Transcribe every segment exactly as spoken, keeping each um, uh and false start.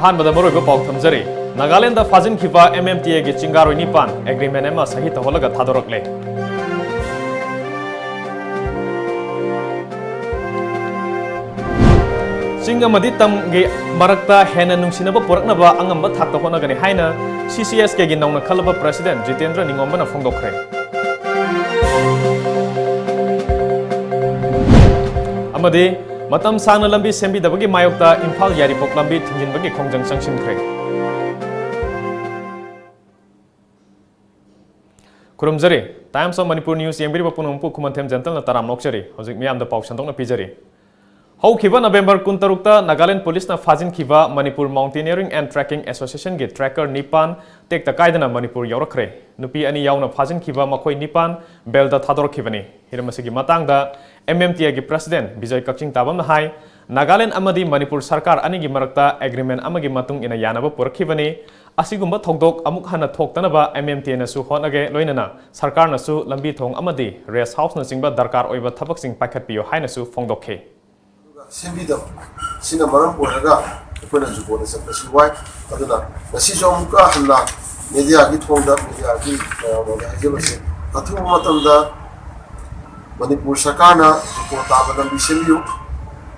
ꯑꯍꯥꯟꯕꯗ ꯃꯔꯨꯑꯣꯏꯕ ꯄꯥꯎ ꯊꯝꯖꯔꯤ꯫ ꯅꯥꯒꯥꯂꯦꯟꯗ ꯐꯥꯖꯤꯟꯈꯤꯕ ꯑꯦꯝ ꯑꯦꯝ ꯇꯤ ꯑꯦꯒꯤ ꯆꯤꯡꯒꯥꯔꯣꯏ ꯅꯤꯄꯥꯟ ꯑꯦꯒ꯭ꯔꯤꯃꯦꯟ ꯑꯃ ꯁꯍꯤ ꯇꯧꯍꯜꯂꯒ ꯊꯥꯗꯣꯔꯛꯂꯦ꯫ ꯆꯤꯡ ꯑꯃꯗꯤ ꯇꯝꯒꯤ ꯃꯔꯛꯇ ꯍꯦꯟꯅ ꯅꯨꯡꯁꯤꯅꯕ ꯄꯨꯔꯛꯅꯕ ꯑꯉꯝꯕ ꯊꯥꯛꯇ ꯍꯣꯠꯅꯒꯅꯤ ꯍꯥꯏꯅ ꯁꯤ ꯁꯤ ꯑꯦꯁ ꯀꯦꯒꯤ ꯅꯧꯅ ꯈꯜꯂꯕ ꯄ꯭ꯔꯁꯤꯗꯦꯟ ꯖꯤꯇꯦꯟꯗ꯭ꯔ ꯅꯤꯉꯣꯝꯕꯅ ꯐꯣꯡꯗꯣꯛꯈ꯭ꯔꯦ꯫ ꯑꯃꯗꯤ ꯃꯇꯝ ꯁꯥꯡꯅ ꯂꯝꯕꯤ ꯁꯦꯝꯕꯤꯗꯕꯒꯤ ꯃꯥꯌꯣꯛꯇ ꯏꯝꯐꯥꯜ ꯌꯥꯏꯔꯤꯄꯣꯛ ꯂꯝꯕꯤ ꯊꯤꯡꯖꯤꯟꯕꯒꯤ ꯈꯣꯡꯖꯪ ꯆꯪꯁꯤꯟꯈ꯭ꯔꯦ꯫ ꯈꯨꯔꯨꯝꯖꯔꯤ꯫ Times of Manipur News ꯌꯦꯡꯕꯤꯔꯤꯕ ꯄꯨꯝꯅꯃꯛꯄꯨ ꯈꯨꯃꯟꯊꯦꯝ ꯖꯦꯟꯇꯜꯅ ꯇꯔꯥꯝꯅ ꯑꯣꯛꯆꯔꯤ꯫ ꯍꯧꯖꯤꯛ ꯃꯤꯌꯥꯝꯗ ꯄꯥꯎ ꯁꯟꯗꯣꯛꯅ ꯄꯤꯖꯔꯤ꯫ ꯍꯧꯈꯤꯕ ꯅꯕꯦꯝꯕꯔ ꯀꯨꯟꯇꯔꯨꯛꯇ ꯅꯥꯒꯥꯂꯦꯟ ꯄꯨꯂꯤꯁꯅ ꯐꯥꯖꯤꯟꯈꯤꯕ ꯃꯅꯤꯄꯨꯔ ꯃꯥꯎꯟꯇꯦꯅꯤꯌꯔꯤꯡ ꯑꯦꯟ ꯇ꯭ꯔꯦꯛꯀꯤꯡ ꯑꯦꯁꯣꯁꯤꯌꯦꯁꯟꯒꯤ ꯇ꯭ꯔꯦꯀꯔ ꯅꯤꯄꯥꯟ ꯇꯦꯛꯇ ꯀꯥꯏꯗꯅ ꯃꯅꯤꯄꯨꯔ ꯌꯧꯔꯛꯈ꯭ꯔꯦ꯫ ꯅꯨꯄꯤ ꯑꯅꯤ ꯌꯥꯎꯅ ꯐꯥꯖꯤꯟꯈꯤꯕ ꯃꯈꯣꯏ ꯅꯤꯄꯥꯟ ꯕꯦꯜꯗ ꯊꯥꯗꯣꯔꯛꯈꯤꯕꯅꯤ꯫ ꯍꯤꯔꯝ ꯑꯁꯤꯒꯤ ꯃꯇꯥꯡꯗ ꯑꯦꯝ ꯑꯦꯝ ꯇꯤ ꯑꯦꯒꯤ ꯄ꯭ꯔꯁꯤꯗꯦꯟ ꯕꯤꯖꯣꯏ ꯀꯛꯆꯤꯡ ꯇꯥꯕꯝꯅ ꯍꯥꯏ, ꯅꯥꯒꯥꯂꯦꯟ ꯑꯃꯗꯤ ꯃꯅꯤꯄꯨꯔ ꯁꯔꯀꯥꯔ ꯑꯅꯤꯒꯤ ꯃꯔꯛꯇ ꯑꯦꯒ꯭ꯔꯤꯃꯦꯟ ꯑꯃꯒꯤ ꯃꯇꯨꯡ ꯏꯟꯅ ꯌꯥꯅꯕ ꯄꯨꯔꯛꯈꯤꯕꯅꯤ꯫ ꯑꯁꯤꯒꯨꯝꯕ ꯊꯧꯗꯣꯛ ꯑꯃꯨꯛ ꯍꯟꯅ ꯊꯣꯛꯇꯅꯕ ꯑꯦꯝ ꯑꯦꯝ ꯇꯤ ꯑꯦꯅꯁꯨ ꯍꯣꯠꯅꯒꯦ, ꯂꯣꯏꯅꯅ ꯁꯔꯀꯥꯔꯅꯁꯨ ꯂꯝꯕꯤ ꯊꯣꯡ ꯑꯃꯗꯤ ꯔꯦꯁ ꯍꯥꯎꯁꯅꯆꯤꯡꯕ ꯗꯔꯀꯥꯔ ꯑꯣꯏꯕ ꯊꯕꯛꯁꯤꯡ ꯄꯥꯏꯈꯠꯄꯤꯌꯨ ꯍꯥꯏꯅꯁꯨ ꯐꯣꯡꯗꯣꯛꯈꯤ꯫ ꯑꯗꯨꯒ ꯁꯦꯝꯕꯤꯗꯕ, ꯁꯤꯅ ꯃꯔꯝ ꯑꯣꯏꯔꯒ ꯑꯩꯈꯣꯏꯅ ꯖꯨꯀꯣꯗ ꯆꯠꯄꯁꯨ ꯋꯥꯏ꯫ ꯑꯗꯨꯅ ꯉꯁꯤꯁꯨ ꯑꯃꯨꯛꯀ ꯍꯟꯅ ꯃꯦꯗꯤꯌꯥꯒꯤ ꯊꯣꯡꯗ, ꯃꯦꯗꯤꯌꯥꯒꯤ ꯃꯌꯥꯝꯗ ꯍꯥꯏꯖꯕꯁꯦ, ꯑꯊꯨꯕ ꯃꯇꯝꯗ ꯃꯅꯤꯄꯨꯔ ꯁꯔꯀꯥꯔꯅ ꯖꯨꯀꯣ ꯇꯥꯕ ꯂꯝꯕꯤ ꯁꯦꯝꯕꯤꯌꯨ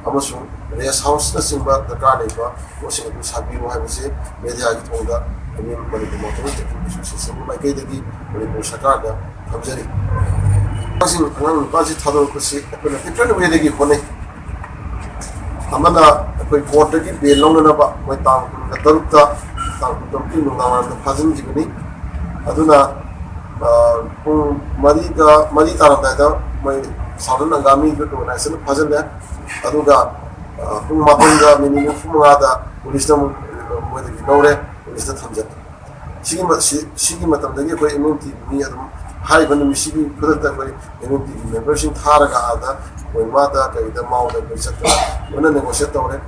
ꯑꯃꯁꯨꯡ ꯔꯦꯁ ꯍꯥꯎꯁꯅꯆꯤꯡꯕ ꯗꯔꯀꯥꯔ ꯂꯩꯕ ꯄꯣꯠꯁꯤꯡ ꯑꯗꯨ ꯁꯥꯕꯤꯌꯨ ꯍꯥꯏꯕꯁꯤ ꯃꯦꯗꯤꯌꯥꯒꯤ ꯊꯣꯡꯗ ꯑꯩꯈꯣꯏ ꯃꯅꯤꯄꯨꯔ ꯃꯣꯇꯣꯔ ꯇ꯭ꯔꯦꯐꯤꯛ ꯑꯦꯁꯣꯁꯤꯌꯦꯁꯟꯒꯤ ꯃꯥꯏꯀꯩꯗꯒꯤ ꯃꯅꯤꯄꯨꯔ ꯁꯔꯀꯥꯔꯗ ꯊꯝꯖꯔꯤ꯫ ꯑꯉꯥꯡꯁꯤꯡ, ꯑꯉꯥꯡ ꯅꯨꯄꯥꯁꯤ ꯊꯥꯗꯣꯔꯛꯄꯁꯤ ꯑꯩꯈꯣꯏꯅ ꯗꯤꯐ꯭ꯔꯦꯟ ꯋꯦꯗꯒꯤ ꯍꯣꯠꯅꯩ꯫ ꯑꯃꯅ ꯑꯩꯈꯣꯏ ꯀꯣꯔꯠꯇꯒꯤ ꯕꯦꯜ ꯂꯧꯅꯅꯕ ꯃꯣꯏ ꯇꯥꯡ ꯀꯨꯟꯒ ꯇꯔꯨꯛꯇ, ꯇꯥꯡ ꯀꯨꯟꯇꯔꯨꯛꯀꯤ ꯅꯨꯡꯗꯥꯡꯋꯥꯏꯔꯝꯗ ꯐꯥꯖꯤꯟꯈꯤꯕꯅꯤ꯫ ꯑꯗꯨꯅ, ꯑ, ꯄꯨꯡ ꯃꯔꯤꯒ, ꯃꯔꯤ ꯇꯥꯔꯝꯗꯥꯏꯗ ꯃꯣꯏ ꯁꯥꯎꯗꯔꯟ ꯑꯪꯒꯥꯃꯤ ꯌꯨꯠ ꯑꯣꯔꯒꯅꯥꯏꯖꯦꯁꯟꯅ ꯐꯥꯖꯤꯜꯂꯦ꯫ ꯑꯗꯨꯒ, ꯑ, ꯄꯨꯡ ꯃꯥꯄꯟꯒ ꯃꯤꯅꯤꯠ ꯅꯤꯐꯨ ꯃꯉꯥꯗ ꯄꯨꯂꯤꯁꯅ ꯑꯃꯨꯛ ꯃꯣꯏꯗꯒꯤ ꯂꯧꯔꯦ, ꯄꯨꯂꯤꯁꯇ ꯊꯝꯖꯜꯂꯦ꯫ ꯁꯤꯒꯤ ꯃ-, ꯁꯤ-, ꯁꯤꯒꯤ ꯃꯇꯝꯗꯒꯤ ꯑꯩꯈꯣꯏ ꯑꯦꯝ ꯑꯦꯝ ꯇꯤꯒꯤ ꯃꯤ ꯑꯗꯨꯝ, ꯍꯥꯏꯔꯤꯕ ꯅꯨꯃꯤꯠꯁꯤꯒꯤ ꯈꯨꯗꯛꯇ ꯑꯩꯈꯣꯏ ꯑꯦꯝ ꯑꯦꯝ ꯇꯤꯒꯤ ꯃꯦꯝꯕꯔꯁꯤꯡ ꯊꯥꯔꯒ ꯑꯥꯗ ꯀꯣꯍꯤꯃꯥꯗ ꯀꯩꯗ ꯃꯥꯎꯗ ꯑꯩꯈꯣꯏ ꯆꯠꯇꯅ ꯂꯣꯏꯅ ꯅꯦꯒꯣꯁꯤꯌꯦꯠ ꯇꯧꯔꯦ꯫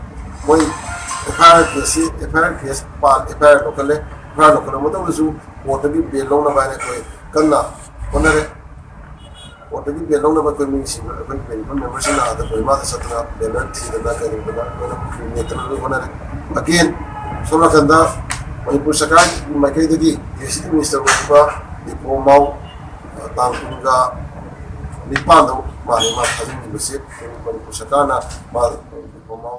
ꯃꯣꯏ ꯑꯦꯐ ꯑꯥꯏ ꯑꯥꯔ ꯀꯦꯁꯁꯤ, ꯑꯦꯐ ꯑꯥꯏ ꯑꯥꯔ ꯀꯦꯁ ꯄꯥꯜ-, ꯑꯦꯐ ꯑꯥꯏ ꯑꯥꯔ ꯂꯧꯈꯠꯂꯦ꯫ ꯑꯦꯐ ꯑꯥꯏ ꯑꯥꯔ ꯂꯧꯈꯠꯂꯕ ꯃꯇꯨꯡꯗꯁꯨ ꯀꯣꯔꯠꯇꯒꯤ ꯕꯦꯜ ꯂꯧꯅꯕ ꯍꯥꯏꯅ ꯑꯩꯈꯣꯏ ꯀꯟꯅ ꯍꯣꯠꯅꯔꯦ꯫ ꯀꯣꯔꯠꯇꯒꯤ ꯕꯦꯜ ꯂꯧꯅꯕ ꯑꯩꯈꯣꯏ ꯃꯤꯁꯤꯡ, ꯑꯩꯈꯣꯏ ꯄ꯭ꯔꯤꯟꯁꯤꯄꯜ ꯃꯦꯝꯕꯔꯁꯤꯡꯅ ꯑꯥꯗ ꯀꯣꯍꯤꯃꯥꯗ ꯆꯠꯇꯅ ꯕꯦꯅꯔ ꯊꯤꯗꯅ ꯀꯩꯗꯧꯗꯅ ꯂꯣꯏꯅ ꯅꯦꯠꯇꯅ ꯂꯣꯏ ꯍꯣꯠꯅꯔꯦ꯫ ꯑꯒꯦꯟ, ꯁꯣꯝ ꯅꯥꯀꯟꯗ ꯃꯅꯤꯄꯨꯔ ꯁꯔꯀꯥꯔꯒꯤ ꯃꯥꯏꯀꯩꯗꯒꯤ ꯑꯦꯁꯤꯁꯇꯦꯟ ꯃꯤꯅꯤꯁꯇꯔ ꯑꯣꯏꯔꯤꯕ ꯅꯤꯄꯣꯝ ꯃꯥꯎ, ꯇꯥꯡ ꯀꯨꯟꯒ ꯅꯤꯄꯥꯟꯗ ꯃꯥꯜꯂꯦ ꯃꯥ ꯊꯥꯖꯤꯟꯈꯤꯕꯁꯦ꯫ ꯃꯅꯤꯄꯨꯔ ꯁꯔꯀꯥꯔꯅ ꯃꯥ ꯅꯤꯄꯣꯝ ꯃꯥꯎ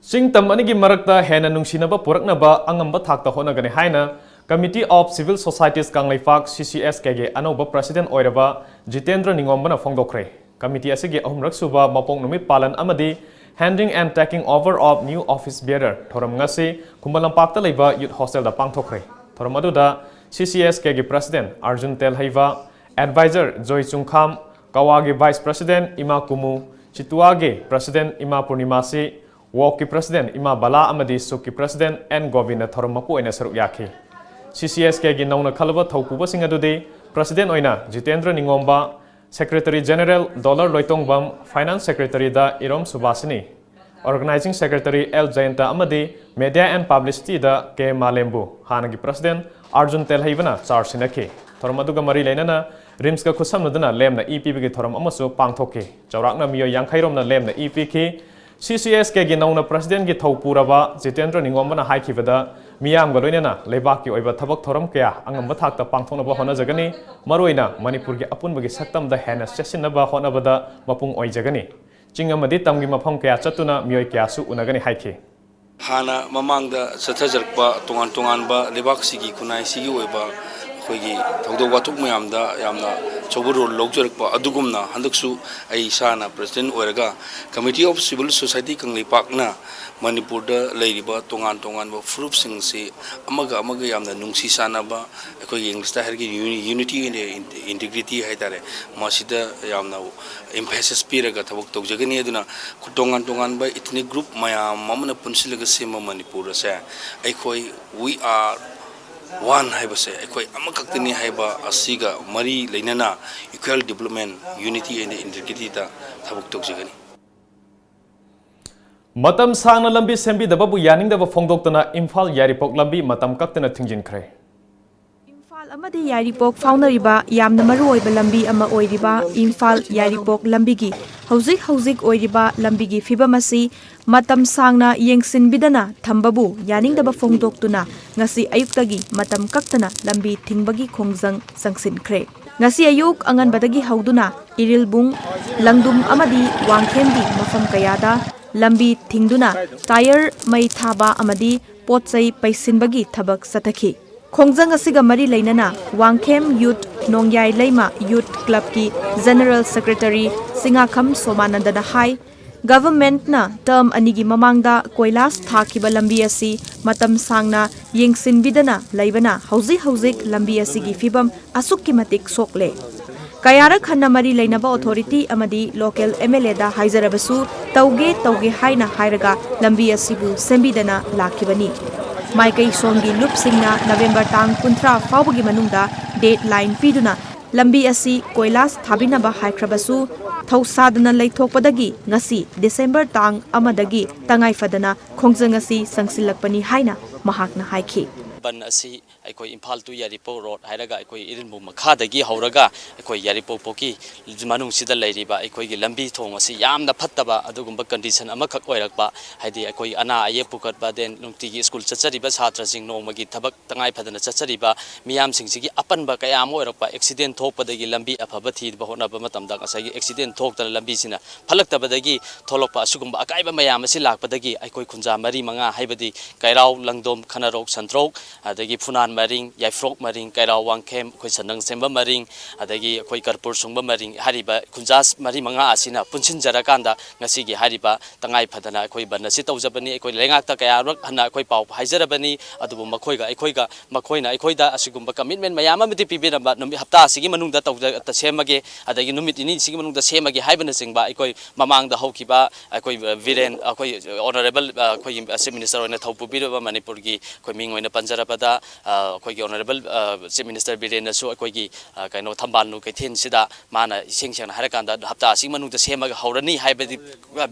ꯆꯤꯡ ꯇꯝ ꯑꯅꯤꯒꯤ ꯃꯔꯛꯇ ꯍꯦꯟꯅ ꯅꯨꯡꯁꯤꯅꯕ ꯄꯨꯔꯛꯅꯕ ꯑꯉꯝꯕ ꯊꯥꯛꯇ ꯍꯣꯠꯅꯒꯅꯤ ꯍꯥꯏꯅ Committee of Civil Societies Kangleipak, C C S K ꯒꯤ ꯑꯅꯧꯕ president ꯑꯣꯏꯔꯕ ꯖꯤꯇꯦꯟꯗ꯭ꯔ ꯅꯤꯉꯣꯝꯕꯅ ꯐꯣꯡꯗꯣꯛꯈ꯭ꯔꯦ꯫ Committee ꯑꯁꯤꯒꯤ ꯑꯍꯨꯝꯔꯛ ꯁꯨꯕ ꯃꯄꯣꯛ ꯅꯨꯃꯤꯠ ꯄꯥꯂꯟ ꯑꯃꯗꯤ handing and taking over of new office bearer ꯊꯧꯔꯝ ꯉꯁꯤ ꯈꯨꯃꯟ ꯂꯝꯄꯥꯛꯇ ꯂꯩꯕ Youth Hostel ꯗ ꯄꯥꯡꯊꯣꯛꯈ꯭ꯔꯦ꯫ ꯊꯧꯔꯝ ꯑꯗꯨꯗ C C S K ꯒꯤ president ꯑꯔꯖꯨꯟ ꯇꯦꯜꯍꯩꯕ, advisor ꯖꯣꯏ ꯆꯨꯡꯈꯥꯝ, ꯀꯋꯥꯒꯤ vice president ꯏꯃꯥ ꯀꯨꯃꯨ, ꯆꯤꯇꯨꯋꯥꯒꯤ president ꯏꯃꯥ ꯄꯨꯔꯅꯤꯃꯥꯁꯤ, ꯋꯣꯛꯀꯤ president ꯏꯃꯥ ꯕꯂꯥ ꯑꯃꯗꯤ ꯁꯨꯛꯀꯤ president ꯑꯦꯟ ꯒꯣꯕꯤꯟꯅ ꯊꯧꯔꯝ ꯃꯄꯨ ꯑꯣꯏꯅ ꯁꯔꯨꯛ ꯌꯥꯈꯤ꯫ C C S K ꯒꯤ ꯅꯧꯅ ꯈꯜꯂꯕ ꯊꯧꯄꯨꯕꯁꯤꯡ ꯑꯗꯨꯗꯤ president ꯑꯣꯏꯅ Jitendra Ningomba, secretary general Dolar Loitongbam, finance secretary ꯗ Irom Subashini, organizing secretary L Jayanta ꯑꯃꯗꯤ media and publicity ꯗ ꯀꯦ ꯃꯥꯂꯦꯝꯕꯨ ꯍꯥꯟꯅꯒꯤ president ꯑꯔꯖꯨꯟ ꯇꯦꯜꯍꯩꯕꯅ ꯆꯥꯔꯖ ꯁꯤꯟꯅꯈꯤ꯫ ꯊꯧꯔꯝ ꯑꯗꯨꯒ ꯃꯔꯤ ꯂꯩꯅꯅ ꯔꯤꯝꯁꯀ ꯈꯨꯠꯁꯝꯅꯗꯨꯅ ꯂꯦꯝꯅ ꯏ ꯄꯤꯕꯒꯤ ꯊꯧꯔꯝ ꯑꯃꯁꯨ ꯄꯥꯡꯊꯣꯛꯈꯤ꯫ ꯆꯥꯎꯔꯥꯛꯅ ꯃꯤꯑꯣꯏ ꯌꯥꯡꯈꯩ ꯔꯣꯝꯅ ꯂꯦꯝꯅ ꯏ ꯄꯤꯈꯤ꯫ C C S K ꯒꯤ ꯅꯧꯅ president ꯒꯤ ꯊꯧ ꯄꯨꯔꯕ ꯖꯤꯇꯦꯟꯗ꯭ꯔ ꯅꯤꯉꯣꯝꯕꯅ ꯍꯥꯏꯈꯤꯕꯗ, ꯃꯤꯌꯥꯝꯒ ꯂꯣꯏꯅꯅ ꯂꯩꯕꯥꯛꯀꯤ ꯑꯣꯏꯕ ꯊꯕꯛ ꯊꯧꯔꯝ ꯀꯌꯥ ꯑꯉꯝꯕ ꯊꯥꯛꯇ ꯄꯥꯡꯊꯣꯛꯅꯕ ꯍꯣꯠꯅꯖꯒꯅꯤ꯫ ꯃꯔꯨꯑꯣꯏꯅ ꯃꯅꯤꯄꯨꯔꯒꯤ ꯑꯄꯨꯟꯕꯒꯤ ꯁꯛꯇꯝꯗ ꯍꯦꯟꯅ ꯆꯦꯠꯁꯤꯟꯅꯕ ꯍꯣꯠꯅꯕꯗ ꯃꯄꯨꯡ ꯑꯣꯏꯖꯒꯅꯤ꯫ ꯆꯤꯡ ꯑꯃꯗꯤ ꯇꯝꯒꯤ ꯃꯐꯝ ꯀꯌꯥ ꯆꯠꯇꯨꯅ ꯃꯤꯑꯣꯏ ꯀꯌꯥꯁꯨ ꯎꯅꯒꯅꯤ ꯍꯥꯏꯈꯤ꯫ ꯍꯥꯟꯅ ꯃꯃꯥꯡꯗ ꯆꯠꯊꯖꯔꯛꯄ ꯇꯣꯉꯥꯟ ꯇꯣꯉꯥꯟꯕ ꯂꯩꯕꯥꯛꯁꯤꯒꯤ ꯈꯨꯟꯅꯥꯏꯁꯤꯒꯤ ꯑꯣꯏꯕ ꯑꯩꯈꯣꯏꯒꯤ ꯊꯧꯗꯣꯛ ꯋꯥꯊꯣꯛ ꯃꯌꯥꯝꯗ ꯌꯥꯝꯅ ꯑꯆꯧꯕ ꯔꯣꯜ ꯂꯧꯖꯔꯛꯄ ꯑꯗꯨꯒꯨꯝꯅ ꯍꯟꯗꯛꯁꯨ ꯑꯩ ꯏꯁꯥꯅ president ꯑꯣꯏꯔꯒ Committee of Civil Society ꯀꯪꯂꯩꯄꯥꯛꯅ ꯃꯅꯤꯄꯨꯔꯗ ꯂꯩꯔꯤꯕ ꯇꯣꯉꯥꯟ ꯇꯣꯉꯥꯟꯕ ꯐꯨꯔꯨꯞꯁꯤꯡꯁꯤ ꯑꯃꯒ ꯑꯃꯒ ꯌꯥꯝꯅ ꯅꯨꯡꯁꯤ ꯆꯥꯟꯅꯕ, ꯑꯩꯈꯣꯏꯒꯤ English ꯇ ꯍꯥꯏꯔꯒ unity and integrity ꯍꯥꯏꯇꯥꯔꯦ, ꯃꯁꯤꯗ ꯌꯥꯝꯅ emphasis ꯄꯤꯔꯒ ꯊꯕꯛ ꯇꯧꯖꯒꯅꯤ꯫ ꯑꯗꯨꯅ ꯇꯣꯉꯥꯟ ꯇꯣꯉꯥꯟꯕ ethnic group ꯃꯌꯥꯝ ꯑꯃꯅ ꯄꯨꯟꯁꯤꯜꯂꯒ ꯁꯦꯝꯕ ꯃꯅꯤꯄꯨꯔ ꯑꯁꯦ ꯑꯩꯈꯣꯏ we are one ꯍꯥꯏꯕꯁꯦ, ꯑꯩꯈꯣꯏ ꯑꯃꯈꯛꯇꯅꯤ ꯍꯥꯏꯕ ꯑꯁꯤꯒ ꯃꯔꯤ ꯂꯩꯅꯅ equal development, unity and integrity ꯗ ꯊꯕꯛ ꯇꯧꯖꯒꯅꯤ꯫ ꯃꯇꯝ ꯁꯥꯡꯅ ꯂꯝꯕꯤ ꯁꯦꯝꯕꯤꯗꯕꯕꯨ ꯌꯥꯅꯤꯡꯗꯕ ꯐꯣꯡꯗꯣꯛꯇꯨꯅ ꯏꯝꯐꯥꯜ ꯌꯥꯏꯔꯤꯄꯣꯛ ꯂꯝꯕꯤ ꯃꯇꯝ ꯀꯛꯇꯅ ꯊꯤꯡꯖꯤꯟꯈ꯭ꯔꯦ꯫ ꯏꯝꯐꯥꯜ ꯑꯃꯗꯤ ꯌꯥꯏꯔꯤꯄꯣꯛ ꯐꯥꯎꯅꯔꯤꯕ ꯌꯥꯝꯅ ꯃꯔꯨꯑꯣꯏꯕ ꯂꯝꯕꯤ ꯑꯃ ꯑꯣꯏꯔꯤꯕ ꯏꯝꯐꯥꯜ ꯌꯥꯏꯔꯤꯄꯣꯛ ꯂꯝꯕꯤꯒꯤ ꯍꯧꯖꯤꯛ ꯍꯧꯖꯤꯛ ꯑꯣꯏꯔꯤꯕ ꯂꯝꯕꯤꯒꯤ ꯐꯤꯕꯝ ꯑꯁꯤ ꯃꯇꯝ ꯁꯥꯡꯅ ꯌꯦꯡꯁꯤꯟꯕꯤꯗꯅ ꯊꯝꯕꯕꯨ ꯌꯥꯅꯤꯡꯗꯕ ꯐꯣꯡꯗꯣꯛꯇꯨꯅ ꯉꯁꯤ ꯑꯌꯨꯛꯇꯒꯤ ꯃꯇꯝ ꯀꯛꯇꯅ ꯂꯝꯕꯤ ꯊꯤꯡꯕꯒꯤ ꯈꯣꯡꯖꯪ ꯆꯪꯁꯤꯟꯈ꯭ꯔꯦ꯫ ꯉꯁꯤ ꯑꯌꯨꯛ ꯑꯉꯟꯕꯗꯒꯤ ꯍꯧꯗꯨꯅ ꯏꯔꯤꯜꯕꯨꯡ, ꯂꯪꯗꯨꯝ ꯑꯃꯗꯤ ꯋꯥꯡꯈꯦꯝꯒꯤ ꯃꯐꯝ ꯀꯌꯥꯗ ꯂꯝꯕꯤ ꯊꯤꯡꯗꯨꯅ ꯇꯥꯌꯔ ꯃꯩ ꯊꯥꯕ ꯑꯃꯗꯤ ꯄꯣꯠ ꯆꯩ ꯄꯩꯁꯤꯟꯕꯒꯤ ꯊꯕꯛ ꯆꯠꯊꯈꯤ꯫ ꯈꯣꯡꯖꯪ ꯑꯁꯤꯒ ꯃꯔꯤ ꯂꯩꯅꯅ ꯋꯥꯡꯈꯦꯝ ꯌꯨꯠ ꯅꯣꯡꯌꯥꯏ ꯂꯩꯃ ꯌꯨꯠ ꯀ꯭ꯂꯕꯀꯤ ꯖꯦꯅꯔꯦꯜ ꯁꯦꯀ꯭ꯔꯦꯇꯔꯤ ꯁꯤꯡꯉꯥꯈꯝ ꯁꯣꯃꯥꯅꯟꯗꯅ ꯍꯥꯏ, ꯒꯚꯔꯟꯃꯦꯟꯠꯅ ꯇꯔꯝ ꯑꯅꯤꯒꯤ ꯃꯃꯥꯡꯗ ꯀꯣꯏꯂꯥꯁ ꯊꯥꯈꯤꯕ ꯂꯝꯕꯤ ꯑꯁꯤ ꯃꯇꯝ ꯁꯥꯡꯅ ꯌꯦꯡꯁꯤꯟꯕꯤꯗꯅ ꯂꯩꯕꯅ ꯍꯧꯖꯤꯛ ꯍꯧꯖꯤꯛ ꯂꯝꯕꯤ ꯑꯁꯤꯒꯤ ꯐꯤꯕꯝ ꯑꯁꯨꯛꯀꯤ ꯃꯇꯤꯛ ꯁꯣꯛꯂꯦ꯫ ꯀꯌꯥꯔꯛ ꯍꯟꯅ ꯃꯔꯤ ꯂꯩꯅꯕ ꯑꯣꯊꯣꯔꯤꯇꯤ ꯑꯃꯗꯤ ꯂꯣꯀꯦꯜ ꯑꯦꯝ ꯑꯦꯜ ꯑꯦꯗ ꯍꯥꯏꯖꯔꯕꯁꯨ ꯇꯧꯒꯦ ꯇꯧꯒꯦ ꯍꯥꯏꯅ ꯍꯥꯏꯔꯒ ꯂꯝꯕꯤ ꯑꯁꯤꯕꯨ ꯁꯦꯝꯕꯤꯗꯅ ꯂꯥꯛꯈꯤꯕꯅꯤ꯫ ꯃꯥꯏꯀꯩ ꯁꯣꯝꯒꯤ ꯂꯨꯞꯁꯤꯡꯅ ꯅꯕꯦꯝꯕꯔ ꯇꯥꯡ ꯀꯨꯟꯊ꯭ꯔꯥ ꯐꯥꯎꯕꯒꯤ ꯃꯅꯨꯡꯗ ꯗꯦꯗ ꯂꯥꯏꯟ ꯄꯤꯗꯨꯅ ꯂꯝꯕꯤ ꯑꯁꯤ ꯀꯣꯏꯂꯥꯁ ꯊꯥꯕꯤꯅꯕ ꯍꯥꯏꯈ꯭ꯔꯕꯁꯨ ꯊꯧꯁꯥꯗꯅ ꯂꯩꯊꯣꯛꯄꯗꯒꯤ ꯉꯁꯤ ꯗꯤꯁꯦꯝꯕꯔ ꯇꯥꯡ ꯑꯃꯗꯒꯤ ꯇꯉꯥꯏ ꯐꯗꯅ ꯈꯣꯡꯖꯪ ꯑꯁꯤ ꯆꯪꯁꯤꯜꯂꯛꯄꯅꯤ ꯍꯥꯏꯅ ꯃꯍꯥꯛꯅ ꯍꯥꯏꯈꯤ꯫ ꯕꯟ ꯑꯁꯤ ꯑꯩꯈꯣꯏ ꯏꯝꯐꯥꯜ to ꯌꯥꯏꯔꯤꯄꯣꯛ ꯔꯣꯗ ꯍꯥꯏꯔꯒ ꯑꯩꯈꯣꯏ ꯏꯔꯤꯜꯕꯨꯡ ꯃꯈꯥꯗꯒꯤ ꯍꯧꯔꯒ ꯑꯩꯈꯣꯏ ꯌꯥꯏꯔꯤꯄꯣꯛ ꯐꯥꯎꯒꯤ ꯃꯅꯨꯡꯁꯤꯗ ꯂꯩꯔꯤꯕ ꯑꯩꯈꯣꯏꯒꯤ ꯂꯝꯕꯤ ꯊꯣꯡ ꯑꯁꯤ ꯌꯥꯝꯅ ꯐꯠꯇꯕ ꯑꯗꯨꯒꯨꯝꯕ ꯀꯟꯗꯤꯁꯟ ꯑꯃꯈꯛ ꯑꯣꯏꯔꯛꯄ, ꯍꯥꯏꯗꯤ ꯑꯩꯈꯣꯏ ꯑꯅꯥ ꯑꯌꯦꯛ ꯄꯨꯈꯠꯄ, then ꯅꯨꯡꯇꯤꯒꯤ ꯁ꯭ꯀꯨꯜ ꯆꯠꯆꯔꯤꯕ ꯁꯥꯇ꯭ꯔꯁꯤꯡ ꯅꯣꯡꯃꯒꯤ ꯊꯕꯛ ꯇꯉꯥꯏ ꯐꯗꯅ ꯆꯠꯆꯔꯤꯕ ꯃꯤꯌꯥꯝꯁꯤꯡꯁꯤꯒꯤ ꯑꯄꯟꯕ ꯀꯌꯥ ꯑꯃ ꯑꯣꯏꯔꯛꯄ, ꯑꯦꯛꯁꯤꯗꯦꯟ ꯊꯣꯛꯄꯗꯒꯤ ꯂꯝꯕꯤ ꯑꯐꯕ ꯊꯤꯕ ꯍꯣꯠꯅꯕ ꯃꯇꯝꯗ ꯉꯁꯥꯏꯒꯤ ꯑꯦꯛꯁꯤꯗꯦꯟ ꯊꯣꯛꯇꯅ ꯂꯝꯕꯤꯁꯤꯅ ꯐꯠꯂꯛꯇꯕꯗꯒꯤ ꯊꯣꯛꯂꯛꯄ ꯑꯁꯤꯒꯨꯝꯕ ꯑꯀꯥꯏꯕ ꯃꯌꯥꯝ ꯑꯁꯤ ꯂꯥꯛꯄꯗꯒꯤ ꯑꯩꯈꯣꯏ ꯈꯨꯟꯖꯥ ꯃꯔꯤ ꯃꯉꯥ ꯍꯥꯏꯕꯗꯤ ꯀꯩꯔꯥꯎ, ꯂꯪꯗꯣꯝ, ꯈꯅꯔꯣꯛ, ꯁꯟꯇ꯭ꯔꯣꯛ, ꯑꯗꯒꯤ ꯐꯨꯅꯥꯟ ꯃꯔꯤꯡ, ꯌꯥꯏꯐ꯭ꯔꯣꯛ ꯃꯔꯤꯡ, ꯀꯩꯔꯥꯎ ꯋꯥꯡꯈꯦꯝ, ꯑꯩꯈꯣꯏ ꯁꯟꯗꯪ ꯁꯦꯝꯕ ꯃꯔꯤꯡ, ꯑꯗꯒꯤ ꯑꯩꯈꯣꯏ ꯀꯔꯄꯨꯔ ꯁꯨꯡꯕ ꯃꯔꯤꯡ ꯍꯥꯏꯔꯤꯕ ꯈꯨꯟꯖꯥ ꯃꯔꯤ ꯃꯉꯥ ꯑꯁꯤꯅ ꯄꯨꯟꯁꯤꯟꯖꯔꯀꯥꯟꯗ ꯉꯁꯤꯒꯤ ꯍꯥꯏꯔꯤꯕ ꯇꯉꯥꯏ ꯐꯗꯅ ꯑꯩꯈꯣꯏ ꯕꯟ ꯑꯁꯤ ꯇꯧꯖꯕꯅꯤ꯫ ꯑꯩꯈꯣꯏ ꯂꯩꯉꯥꯛꯇ ꯀꯌꯥꯔꯛ ꯍꯟꯅ ꯑꯩꯈꯣꯏ ꯄꯥꯎ ꯍꯥꯏꯖꯔꯕꯅꯤ, ꯑꯗꯨꯕꯨ ꯃꯈꯣꯏꯒ ꯑꯩꯈꯣꯏꯒ, ꯃꯈꯣꯏꯅ ꯑꯩꯈꯣꯏꯗ ꯑꯁꯤꯒꯨꯝꯕ ꯀꯃꯤꯠꯃꯦꯟ ꯃꯌꯥꯝ ꯑꯃꯗꯤ ꯄꯤꯕꯤꯔꯝꯕ, ꯅꯨꯃꯤꯠ ꯍꯞꯇꯥ ꯑꯁꯤꯒꯤ ꯃꯅꯨꯡꯗ ꯇꯧꯖ-, ꯁꯦꯝꯃꯒꯦ, ꯑꯗꯒꯤ ꯅꯨꯃꯤꯠ ꯅꯤꯅꯤꯁꯤꯒꯤ ꯃꯅꯨꯡꯗ ꯁꯦꯝꯃꯒꯦ ꯍꯥꯏꯕꯅꯆꯤꯡꯕ ꯑꯩꯈꯣꯏ ꯃꯃꯥꯡꯗ ꯍꯧꯈꯤꯕ ꯑꯩꯈꯣꯏ ꯕꯤꯔꯦꯟ, ꯑꯩꯈꯣꯏ ꯑꯣꯅꯔꯦꯕꯜ, ꯑꯩꯈꯣꯏꯒꯤ ꯆꯤꯐ ꯃꯤꯅꯤꯁꯇꯔ ꯑꯣꯏꯅ ꯊꯧ ꯄꯨꯕꯤꯔꯕ ꯃꯅꯤꯄꯨꯔꯒꯤ ꯑꯩꯈꯣꯏ ꯃꯤꯡ ꯑꯣꯏꯅ ꯄꯟꯖꯔꯕꯗ, ꯑ, ꯑꯩꯈꯣꯏꯒꯤ ꯑꯣꯅꯔꯦꯕꯜ, ꯑ, ꯆꯤꯐ ꯃꯤꯅꯤꯁꯇꯔ ꯕꯤꯔꯦꯟꯅꯁꯨ ꯑꯩꯈꯣꯏꯒꯤ, ꯑ, ꯀꯩꯅꯣ, ꯊꯝꯕꯥꯜꯅꯨ ꯀꯩꯊꯦꯜꯁꯤꯗ ꯃꯥꯅ ꯏꯁꯦꯡ ꯁꯦꯡꯅ ꯍꯥꯏꯔꯀꯥꯟꯗ ꯍꯞꯇꯥ ꯑꯁꯤꯒꯤ ꯃꯅꯨꯡꯗ ꯁꯦꯝꯃꯒ ꯍꯧꯔꯅꯤ ꯍꯥꯏꯕꯗꯤ,